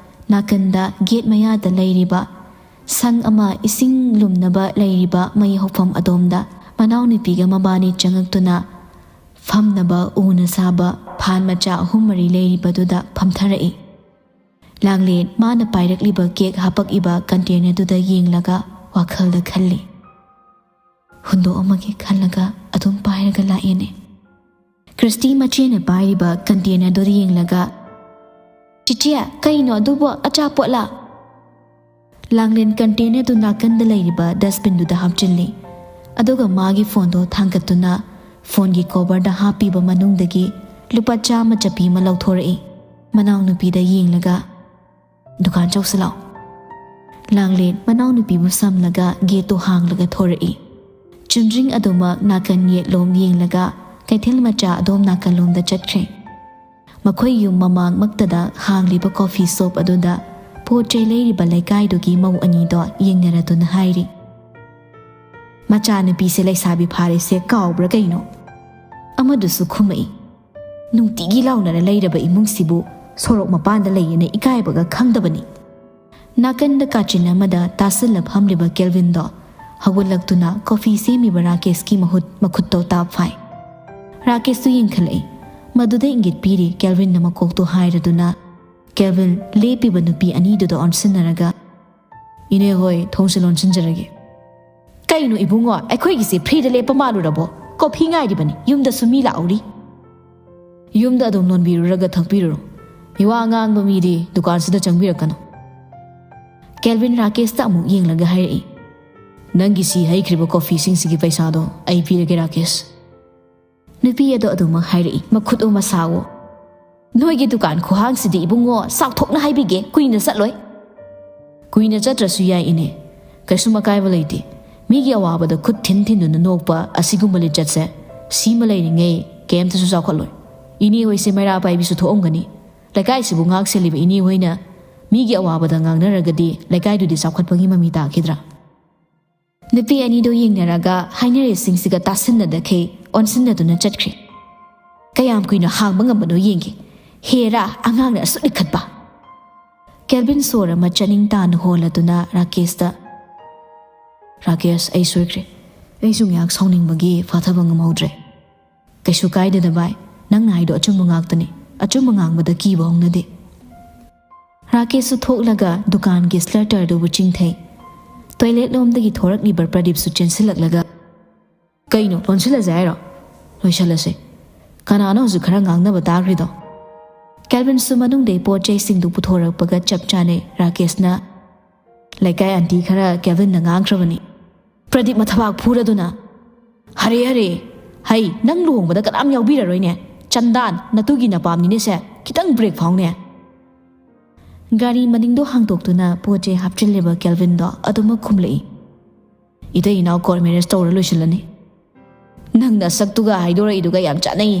ꯅꯥꯀꯟꯗ ꯒꯦꯠ ꯃꯌꯥꯗ ꯂꯩꯔꯤꯕ ꯁꯪ ꯑꯃ ꯏꯁꯤꯡ ꯂꯨꯝꯅꯕ ꯂꯩꯔꯤꯕ ꯃꯩ ꯍꯧꯐꯝ ꯑꯗꯣꯝꯗ ꯃꯅꯥꯎꯅꯨꯄꯤꯒ ꯃꯕꯥꯅꯤ ꯆꯪꯉꯛꯇꯨꯅ ꯐꯝꯅꯕ ꯎꯅ ꯁꯥꯕ ꯐꯥꯟ ꯃꯆꯥ ꯑꯍꯨꯝ ꯃꯔꯤ ꯂꯩꯔꯤꯕꯗꯨꯗ ꯐꯝꯊꯔꯛꯏ꯫ ꯂꯥꯡꯂꯦꯟ ꯃꯥꯅ ꯄꯥꯏꯔꯛꯂꯤꯕ ꯀꯦꯛ ꯍꯥꯄꯛꯏꯕ ꯀꯟꯇꯦꯅꯔꯗꯨꯗ ꯌꯦꯡꯂꯒ ꯋꯥꯈꯜꯗ ꯈꯜꯂꯤ꯫ "ꯍꯨꯟꯗꯣꯛꯑꯝꯃꯒꯦ ꯈꯜꯂꯒ ꯑꯗꯨꯝ ꯄꯥꯏꯔꯒ ꯂꯥꯛꯑꯦꯅꯦ"꯫ ꯈ꯭ꯔꯤꯁꯇꯤ ꯃꯆꯦꯅ ꯄꯥꯏꯔꯤꯕ ꯀꯟꯇꯦꯅꯔꯗꯨꯗ ꯌꯦꯡꯂꯒ, "ꯆꯤꯆꯦ, ꯀꯩꯅꯣ ꯑꯗꯨꯕꯣ? ꯑꯆꯥꯄꯣꯠꯂꯥ?" ꯂꯥꯡꯂꯦꯟ ꯀꯟꯇꯦꯅꯔꯗꯨ ꯅꯥꯀꯟꯗ ꯂꯩꯔꯤꯕ ꯗꯁꯕꯤꯟꯗꯨꯗ ꯍꯥꯞꯆꯤꯜꯂꯤ꯫ ꯑꯗꯨꯒ ꯃꯥꯒꯤ ꯐꯣꯟꯗꯣ ꯊꯥꯡꯒꯠꯇꯨꯅ ꯐꯣꯟꯒꯤ ꯀꯣꯚꯔꯗ ꯍꯥꯞꯄꯤꯕ ꯃꯅꯨꯡꯗꯒꯤ ꯂꯨꯄꯥ ꯆꯥꯝꯃ ꯆꯞꯄꯤ ꯑꯃ ꯂꯧꯊꯣꯔꯛꯏ꯫ ꯃꯅꯥꯎꯅꯨꯄꯤꯗ ꯌꯦꯡꯂꯒ, "ꯗꯨꯀꯥꯟ ꯆꯧꯁꯤ ꯂꯥꯛꯑꯣ꯫" ꯂꯥꯡꯂꯦꯟ ꯃꯅꯥꯎꯅꯨꯄꯤꯕꯨ ꯁꯝꯂꯒ ꯒꯦꯠꯇꯨ ꯍꯥꯡꯂꯒ ꯊꯣꯔꯛꯏ꯫ ꯆꯨꯝꯗ꯭ꯔꯤꯡ ꯑꯗꯨꯃꯛ ꯅꯥꯀꯟ ꯌꯦꯠꯂꯣꯝ ꯌꯦꯡꯂꯒ ꯀꯩꯊꯦꯜ ꯃꯆꯥ ꯑꯗꯣꯝ ꯅꯥꯀꯜꯂꯣꯝꯗ ꯆꯠꯈ꯭ꯔꯦ꯫ ꯃꯈꯣꯏ ꯌꯨꯝ ꯃꯃꯥꯡꯃꯛꯇꯗ ꯍꯥꯡꯂꯤꯕ ꯀꯣꯐꯤ ꯁꯣꯞ ꯑꯗꯨꯗ ꯄꯣꯠ ꯆꯩ ꯂꯩꯔꯤꯕ ꯂꯩꯀꯥꯏꯗꯨꯒꯤ ꯃꯧ ꯑꯅꯤꯗꯣ ꯌꯦꯡꯅꯔꯗꯨꯅ ꯍꯥꯏꯔꯤ, "ꯃꯆꯥꯅꯨꯄꯤꯁꯦ ꯂꯩꯁꯥꯕꯤ ꯐꯥꯔꯦꯁꯦ ꯀꯥꯎꯕ꯭ꯔꯥ ꯀꯩꯅꯣ?" ꯑꯃꯗꯨꯁꯨ ꯈꯨꯝꯃꯛꯏ, "ꯅꯨꯡꯇꯤꯒꯤ ꯂꯥꯎꯅꯔ ꯂꯩꯔꯕ ꯏꯃꯨꯡꯁꯤꯕꯨ ꯁꯣꯔꯣꯛ ꯃꯄꯥꯟꯗ ꯂꯩꯌꯦꯅ ꯏꯀꯥꯏꯕꯒ ꯈꯪꯗꯕꯅꯤ꯫" ꯅꯥꯀꯟꯗ ꯀꯥꯆꯤꯟ ꯑꯃꯗ ꯇꯥꯁꯤꯜꯂ ꯐꯝꯂꯤꯕ ꯀꯦꯜꯚꯤꯟꯗꯣ ꯍꯧꯒꯠꯂꯛꯇꯨꯅ ꯀꯣꯐꯤ ꯁꯦꯝꯃꯤꯕ ꯔꯥꯀꯦꯁꯀꯤ ꯃꯍꯨꯠ ꯃꯈꯨꯠꯇꯣ ꯇꯥꯞ ꯐꯥꯏ꯫ ꯔꯥꯀꯦꯁꯇꯨ ꯌꯦꯡꯈꯠꯂꯛꯏ꯫ ꯃꯗꯨꯗ ꯏꯪꯒꯤꯠ ꯄꯤꯔꯤ ꯀꯦꯜꯚꯤꯟꯅ ꯃꯀꯣꯛꯇꯨ ꯍꯥꯏꯔꯗꯨꯅ ꯀꯦꯜꯚꯤꯟ ꯂꯦꯞꯄꯤꯕ ꯅꯨꯄꯤ ꯑꯅꯤꯗꯨꯗ ꯑꯣꯟꯁꯤꯟꯅꯔꯒ, "ꯏꯅꯦ ꯍꯣꯏ, ꯊꯣꯡꯁꯦ ꯂꯣꯟꯁꯤꯟꯖꯔꯒꯦ꯫" "ꯀꯩꯅꯣ ꯏꯕꯨꯡꯉꯣ, ꯑꯩꯈꯣꯏꯒꯤꯁꯦ ꯐ꯭ꯔꯤꯗ ꯂꯦꯞꯄ ꯃꯥꯜꯂꯨꯔꯕꯣ? ꯀꯣꯐꯤ ꯉꯥꯏꯔꯤꯕꯅꯤ, ꯌꯨꯝꯗꯁꯨ ꯃꯤ ꯂꯥꯛꯍꯧꯔꯤ꯫" "ꯌꯨꯝꯗ ꯑꯗꯨꯝ ꯂꯣꯟꯕꯤꯔꯨꯔꯒ ꯊꯛꯄꯤꯔꯨꯔꯣ꯫ ꯏꯋꯥ ꯉꯥꯡꯕ ꯃꯤꯗꯤ ꯗꯨꯀꯥꯟꯁꯤꯗ ꯆꯪꯕꯤꯔꯛꯀꯅꯨ꯫" ꯀꯦꯜꯚꯤꯟ ꯔꯥꯀꯦꯁꯇ ꯑꯃꯨꯛ ꯌꯦꯡꯂꯒ ꯍꯥꯏꯔꯛꯏ, "ꯅꯪꯒꯤ ꯁꯤ ꯍꯩꯈ꯭ꯔꯤꯕ ꯀꯣꯐꯤꯁꯤꯡꯁꯤꯒꯤ ꯄꯩꯁꯥꯗꯣ ꯑꯩ ꯄꯤꯔꯒꯦ ꯔꯥꯀꯦꯁ꯫" ꯅꯨꯄꯤ ꯑꯗꯣ ꯑꯗꯨꯃꯛ ꯍꯥꯏꯔꯛꯏ, ꯃꯈꯨꯠ ꯑꯣ ꯃꯁꯥꯋꯣ꯫ "ꯅꯣꯏꯒꯤ ꯗꯨꯀꯥꯟ ꯈꯨꯍꯥꯡꯁꯤꯗꯤ ꯏꯕꯨꯡꯉꯣ, ꯆꯥꯎꯊꯣꯛꯅ ꯍꯥꯏꯕꯤꯒꯦ, ꯀꯨꯏꯅ ꯆꯠꯂꯣꯏ꯫" "ꯀꯨꯏꯅ ꯆꯠꯇ꯭ꯔꯁꯨ ꯌꯥꯏ ꯏꯅꯦ, ꯀꯩꯁꯨꯝ ꯑꯀꯥꯏꯕ ꯂꯩꯇꯦ꯫ ꯃꯤꯒꯤ ꯑꯋꯥꯕꯗ ꯈꯨꯠ ꯊꯤꯟ ꯊꯤꯟꯗꯨꯅ ꯅꯣꯛꯄ ꯑꯁꯤꯒꯨꯝꯕ ꯂꯤꯆꯠꯁꯦ ꯁꯤꯃ ꯂꯩꯔꯤꯉꯩ ꯀꯩꯝꯇꯁꯨ ꯆꯥꯎꯈꯠꯂꯣꯏ꯫ ꯏꯅꯦ ꯍꯣꯏꯁꯦ ꯃꯩꯔꯥ ꯄꯥꯏꯕꯤꯁꯨ ꯊꯣꯛꯑꯝꯒꯅꯤ꯫ ꯂꯩꯀꯥꯏꯁꯤꯕꯨ ꯉꯥꯛ ꯁꯦꯜꯂꯤꯕ ꯏꯅꯦ ꯍꯣꯏꯅ ꯃꯤꯒꯤ ꯑꯋꯥꯕꯗ ꯉꯥꯡꯅꯔꯒꯗꯤ ꯂꯩꯀꯥꯏꯗꯨꯗꯤ ꯆꯥꯎꯈꯠꯄꯒꯤ ꯃꯃꯤ ꯇꯥꯈꯤꯗ꯭ꯔꯥ?" ꯅꯨꯄꯤ ꯑꯅꯤꯗꯣ ꯌꯦꯡꯅꯔꯒ ꯍꯥꯏꯅꯔꯤꯁꯤꯡꯁꯤꯒ ꯇꯥꯁꯤꯟꯅꯗꯈꯩ ꯑꯣꯟꯁꯤꯟꯅꯗꯨꯅ ꯆꯠꯈ꯭ꯔꯦ꯫ "ꯀꯌꯥꯝ ꯀꯨꯏꯅ ꯍꯥꯡꯕ ꯉꯝꯕꯅꯣ ꯌꯦꯡꯒꯦ꯫ ꯍꯦꯔꯥ, ꯑꯉꯥꯡꯅ ꯑꯁꯨꯛ ꯂꯤꯈꯠꯄ!" ꯀꯦꯜꯚꯤꯟ ꯁꯣꯔ ꯑꯃ ꯆꯥꯅꯤꯡ ꯇꯥꯅ ꯍꯣꯜꯂꯗꯨꯅ ꯔꯥꯀꯦꯁꯇ, "ꯔꯥꯀꯦꯁ, ꯑꯩ ꯁꯣꯏꯈ꯭ꯔꯦ꯫ ꯑꯩꯁꯨ ꯉꯥꯏꯍꯥꯛ ꯁꯥꯎꯅꯤꯡꯕꯒꯤ ꯐꯥꯊꯕ ꯉꯝꯍꯧꯗ꯭ꯔꯦ꯫" "ꯀꯩꯁꯨ ꯀꯥꯏꯗꯦꯗ ꯚꯥꯏ, ꯅꯪꯅ ꯍꯥꯏꯗꯣ ꯑꯆꯨꯝꯕ ꯉꯥꯛꯇꯅꯤ꯫ ꯑꯆꯨꯝꯕ ꯉꯥꯡꯕꯗ ꯀꯤꯕ ꯍꯧꯅꯗꯦ꯫" ꯔꯥꯀꯦꯁꯁꯨ ꯊꯣꯛꯂꯒ ꯗꯨꯀꯥꯟꯒꯤ ꯁ꯭ꯂꯇꯔꯗꯨꯕꯨ ꯆꯤꯡꯊꯩ꯫ ꯇꯣꯏꯂꯦꯠ ꯂꯣꯝꯗꯒꯤ ꯊꯣꯔꯛꯂꯤꯕ ꯄ꯭ꯔꯗꯤꯞꯁꯨ ꯆꯦꯟꯁꯤꯜꯂꯛꯂꯒ, "ꯀꯩꯅꯣ, ꯂꯣꯟꯁꯤꯜꯂꯁꯦ ꯍꯥꯏꯔꯣ? ꯂꯣꯏꯁꯤꯜꯂꯁꯦ꯫ ꯀꯅꯥꯅꯣ ꯍꯧꯖꯤꯛ ꯈꯔ ꯉꯥꯡꯅꯕ ꯇꯥꯈ꯭ꯔꯤꯗꯣ?" ꯀꯦꯜꯚꯤꯟꯁꯨ ꯃꯅꯨꯡꯗꯩ ꯄꯣꯠ ꯆꯩꯁꯤꯡꯗꯨ ꯄꯨꯊꯣꯔꯛꯄꯒ ꯆꯞ ꯆꯥꯅꯩ꯫ ꯔꯥꯀꯦꯁꯅ, ꯂꯩꯀꯥꯏ ꯑꯟꯇꯤ ꯈꯔ ꯀꯦꯜꯚꯤꯟꯅ ꯉꯥꯡꯈ꯭ꯔꯕꯅꯤ꯫ ꯄ꯭ꯔꯗꯤꯞ ꯃꯊꯕꯥꯛ ꯐꯨꯔꯗꯨꯅ, "ꯍꯔꯦ ꯍꯔꯦ, ꯍꯩ, ꯅꯪ ꯂꯨꯍꯣꯡꯕꯗ ꯀꯅꯥꯝ ꯌꯥꯎꯕꯤꯔꯔꯣꯏꯅꯦ꯫ ꯆꯟꯗꯥꯟ, ꯅꯇꯨꯒꯤ ꯅꯄꯥꯝꯅꯤꯅꯦꯁꯦ, ꯈꯤꯇꯪ ꯕ꯭ꯔꯦꯛ ꯐꯥꯎꯅꯦ"꯫ ꯒꯥꯔꯤ ꯃꯅꯤꯡꯗꯣ ꯍꯥꯡꯗꯣꯛꯇꯨꯅ ꯄꯣꯠ ꯆꯩ ꯍꯥꯞꯆꯤꯜꯂꯤꯕ ꯀꯦꯜꯚꯤꯟꯗꯣ ꯑꯗꯨꯃꯛ ꯈꯨꯝꯂꯛꯏ, "ꯏꯇꯩ ꯏꯅꯥꯎ ꯀꯣꯔꯠ ꯃꯦꯔꯦꯖ ꯇꯧꯔ ꯂꯣꯏꯁꯤꯜꯂꯅꯤ꯫ ꯅꯪ ꯅꯁꯛꯇꯨꯒ ꯍꯥꯏꯗꯣꯔꯛꯏꯗꯨꯒ ꯌꯥꯝ ꯆꯥꯅꯩꯌꯦ꯫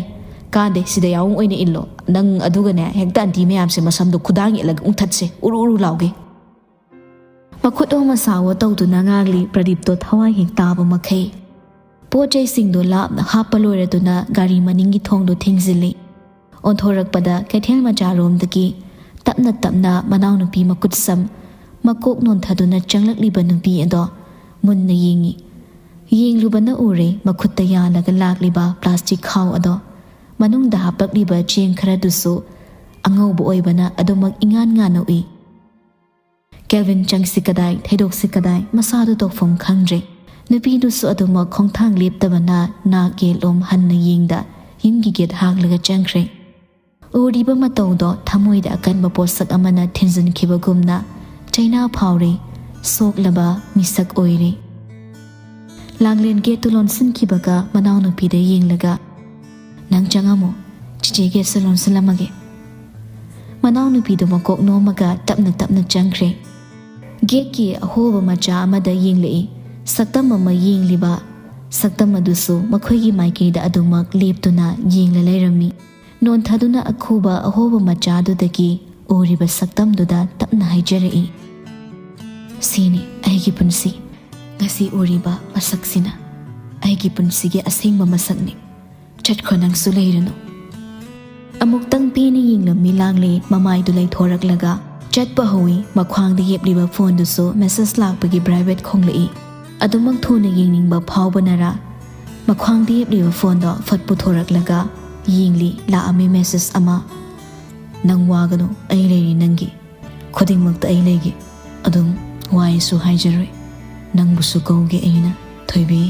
ꯀꯥꯟꯗꯦ, ꯁꯤꯗ ꯌꯥꯎꯝ ꯑꯣꯏꯅ ꯏꯜꯂꯣ꯫ ꯅꯪ ꯑꯗꯨꯒꯅꯦ, ꯍꯦꯛꯇ ꯑꯟꯇꯤ ꯃꯌꯥꯝꯁꯦ ꯃꯁꯝꯗꯣ ꯈꯨꯗꯥꯡ ꯏꯠꯂꯒ ꯎꯪꯊꯠꯁꯦ, ꯎꯔꯨ ꯎꯔꯨ ꯂꯥꯎꯒꯦ"꯫ ꯃꯈꯨꯠ ꯑꯣ ꯃꯁꯥꯋꯣ ꯇꯧꯗꯨꯅ ꯉꯥꯡꯂꯤ ꯄ꯭ꯔꯗꯤꯞꯇꯣ ꯊꯋꯥꯏ ꯍꯦꯛ ꯇꯥꯕ ꯃꯈꯩ꯫ ꯄꯣꯠ ꯆꯩꯁꯤꯡꯗꯣ ꯂꯥꯞꯅ ꯍꯥꯞꯄ ꯂꯣꯏꯔꯗꯨꯅ ꯒꯥꯔꯤ ꯃꯅꯤꯡꯒꯤ ꯊꯣꯡꯗꯣ ꯊꯤꯡꯖꯤꯜꯂꯤ꯫ ꯑꯣꯟꯊꯣꯔꯛꯄꯗ ꯀꯩꯊꯦꯜ ꯃꯆꯥꯔꯣꯝꯗꯒꯤ ꯇꯞꯅ ꯇꯞꯅ ꯃꯅꯥꯎꯅꯨꯄꯤ ꯃꯈꯨꯠ ꯁꯝ ꯃꯀꯣꯛ ꯅꯣꯟꯊꯗꯨꯅ ꯆꯪꯂꯛꯂꯤꯕ ꯅꯨꯄꯤ ꯑꯗꯣ ꯃꯨꯟꯅ ꯌꯦꯡꯉꯤ꯫ ꯌꯦꯡꯂꯨꯕꯅ ꯎꯔꯦ ꯃꯈꯨꯠꯇ ꯌꯥꯜꯂꯒ ꯂꯥꯛꯂꯤꯕ ꯄ꯭ꯂꯥꯁꯇꯤꯛ ꯈꯥꯎ ꯑꯗꯣ꯫ ꯃꯅꯨꯡꯗ ꯍꯥꯞꯄꯛꯂꯤꯕ ꯆꯦꯡ ꯈꯔꯗꯨꯁꯨ ꯑꯉꯧꯕ ꯑꯣꯏꯕꯅ ꯑꯗꯨꯃꯛ ꯏꯉꯥꯟ ꯉꯥꯟꯅ ꯎꯏ꯫ ꯀꯦꯜꯚꯤꯟ, ꯆꯪꯁꯤ ꯀꯗꯥꯏ, ꯊꯩꯗꯣꯛꯁꯤ ꯀꯗꯥꯏ, ꯃꯁꯥꯗꯨ ꯇꯧꯐꯝ ꯈꯪꯗ꯭ꯔꯦ꯫ ꯅꯨꯄꯤꯗꯨꯁꯨ ꯑꯗꯨꯃꯛ ꯈꯣꯡꯊꯥꯡ ꯂꯦꯞꯇꯕꯅ ꯅꯥꯛ ꯌꯦꯠꯂꯣꯝ ꯍꯟꯅ ꯌꯦꯡꯗ ꯌꯨꯝꯒꯤ ꯒꯦꯠ ꯍꯥꯡꯂꯒ ꯆꯪꯈ꯭ꯔꯦ꯫ ꯎꯔꯤꯕ ꯃꯇꯧꯗꯣ ꯊꯃꯣꯏꯗ ꯑꯀꯟꯕ ꯄꯣꯠꯁꯛ ꯑꯃꯅ ꯊꯤꯟꯖꯤꯟꯈꯤꯕꯒꯨꯝꯅ ꯆꯩꯅꯥ ꯐꯥꯎꯔꯦ, ꯁꯣꯛꯂꯕ ꯃꯤꯁꯛ ꯑꯣꯏꯔꯦ꯫ ꯂꯥꯡꯂꯦꯟ ꯒꯦꯠꯇꯨ ꯂꯣꯟꯁꯤꯟꯈꯤꯕꯒ ꯃꯅꯥꯎꯅꯨꯄꯤꯗ ꯌꯦꯡꯂꯒ, "ꯅꯪ ꯆꯪꯉꯝꯃꯣ, ꯆꯤꯆꯦ ꯒꯦꯠꯁꯦ ꯂꯣꯟꯁꯤꯜꯂꯝꯃꯒꯦ"꯫ ꯃꯅꯥꯎꯅꯨꯄꯤꯗꯨ ꯃꯀꯣꯛ ꯅꯣꯝꯃꯒ ꯇꯞꯅ ꯇꯞꯅ ꯆꯪꯈ꯭ꯔꯦ꯫ ꯒꯦꯠꯀꯤ ꯑꯍꯣꯕ ꯃꯆꯥ ꯑꯃꯗ ꯌꯦꯡꯂꯛꯏ꯫ ꯁꯛꯇꯝ ꯑꯃ ꯌꯦꯡꯂꯤꯕ ꯁꯛꯇꯝ ꯑꯗꯨꯁꯨ ꯃꯈꯣꯏꯒꯤ ꯃꯥꯏꯀꯩꯗ ꯑꯗꯨꯃꯛ ꯂꯦꯞꯇꯨꯅ ꯌꯦꯡꯂ ꯂꯩꯔꯝꯃꯤ꯫ ꯅꯣꯟꯊꯗꯨꯅ ꯑꯈꯨꯕ ꯑꯍꯣꯕ ꯃꯆꯥꯗꯨꯗꯒꯤ ꯎꯔꯤꯕ ꯁꯛꯇꯝꯗꯨꯗ ꯇꯞꯅ ꯍꯥꯏꯖꯔꯛꯏ, "ꯁꯤꯅꯤ ꯑꯩꯒꯤ ꯄꯨꯟꯁꯤ꯫ ꯉꯁꯤ ꯎꯔꯤꯕ ꯃꯁꯛꯁꯤꯅ ꯑꯩꯒꯤ ꯄꯨꯟꯁꯤꯒꯤ ꯑꯁꯦꯡꯕ ꯃꯁꯛꯅꯤ꯫ ꯆꯠꯈ꯭ꯔꯣ, ꯅꯪꯁꯨ ꯂꯩꯔꯅꯨ"꯫ ꯑꯃꯨꯛꯇꯪ ꯄꯦꯟꯅ ꯌꯦꯡꯂꯝꯃꯤ ꯂꯥꯡꯂꯦ ꯃꯃꯥꯏꯗꯨ ꯂꯩꯊꯣꯔꯛꯂꯒ ꯆꯠꯄ ꯍꯧꯏ꯫ ꯃꯈ꯭ꯋꯥꯡꯗ ꯌꯦꯞꯂꯤꯕ ꯐꯣꯟꯗꯨꯁꯨ ꯃꯦꯁꯦꯖ ꯂꯥꯛꯄꯒꯤ ꯚꯥꯏꯕ꯭ꯔꯦꯠ ꯈꯣꯡꯂꯛꯏ꯫ ꯑꯗꯨꯃꯛ ꯊꯨꯅ ꯌꯦꯡꯅꯤꯡꯕ ꯐꯥꯎꯕꯅꯔꯥ ꯃꯈ꯭ꯋꯥꯡꯗ ꯌꯦꯞꯂꯤꯕ ꯐꯣꯟꯗꯣ ꯐꯠ ꯄꯨꯊꯣꯔꯛꯂꯒ ꯌꯦꯡꯂꯤ꯫ ꯂꯥꯛꯑꯝꯃꯤ ꯃꯦꯁꯦꯖ ꯑꯃ, "ꯅꯪ ꯋꯥꯒꯅꯨ, ꯑꯩ ꯂꯩꯔꯤ ꯅꯪꯒꯤ꯫ ꯈꯨꯗꯤꯡꯃꯛꯇ ꯑꯩ ꯂꯩꯒꯦ꯫ ꯑꯗꯨꯝ ꯋꯥꯏꯁꯨ ꯍꯥꯏꯖꯔꯣꯏ꯫ ꯅꯪꯕꯨꯁꯨ ꯀꯧꯒꯦ ꯑꯩꯅ, ꯊꯣꯏꯕꯤ"꯫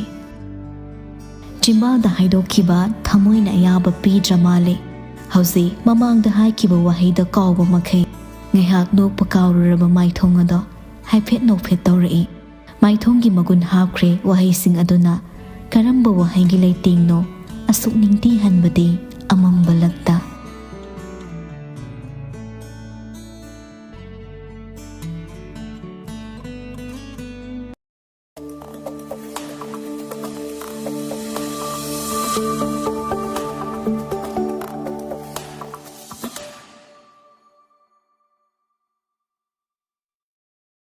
ꯆꯤꯝꯕꯥꯜꯗ ꯍꯥꯏꯗꯣꯛꯈꯤꯕ ꯊꯃꯣꯏꯅ ꯑꯌꯥꯕ ꯄꯤꯗ꯭ꯔ ꯃꯥꯜꯂꯦ꯫ ꯍꯧꯖꯤꯛ ꯃꯃꯥꯡꯗ ꯍꯥꯏꯈꯤꯕ ꯋꯥꯍꯩꯗ ꯀꯥꯎꯕ ꯃꯈꯩ ꯉꯥꯏꯍꯥꯛ ꯅꯣꯛꯄ ꯀꯥꯎꯔꯨꯔꯕ ꯃꯥꯏꯊꯣꯡ ꯑꯗꯣ ꯍꯥꯏꯐꯦꯠ ꯅꯣꯛꯐꯦꯠ ꯇꯧꯔꯛꯏ꯫ ꯃꯥꯏꯊꯣꯡꯒꯤ ꯃꯒꯨꯟ ꯍꯥꯞꯈ꯭ꯔꯦ ꯋꯥꯍꯩꯁꯤꯡ ꯑꯗꯨꯅ꯫ ꯀꯔꯝꯕ ꯋꯥꯍꯩꯒꯤ ꯂꯩꯇꯦꯡꯅꯣ ꯑꯁꯨꯛ ꯅꯤꯡꯊꯤꯍꯟꯕꯗꯤ ꯑꯃꯝꯕ ꯂꯛꯇ?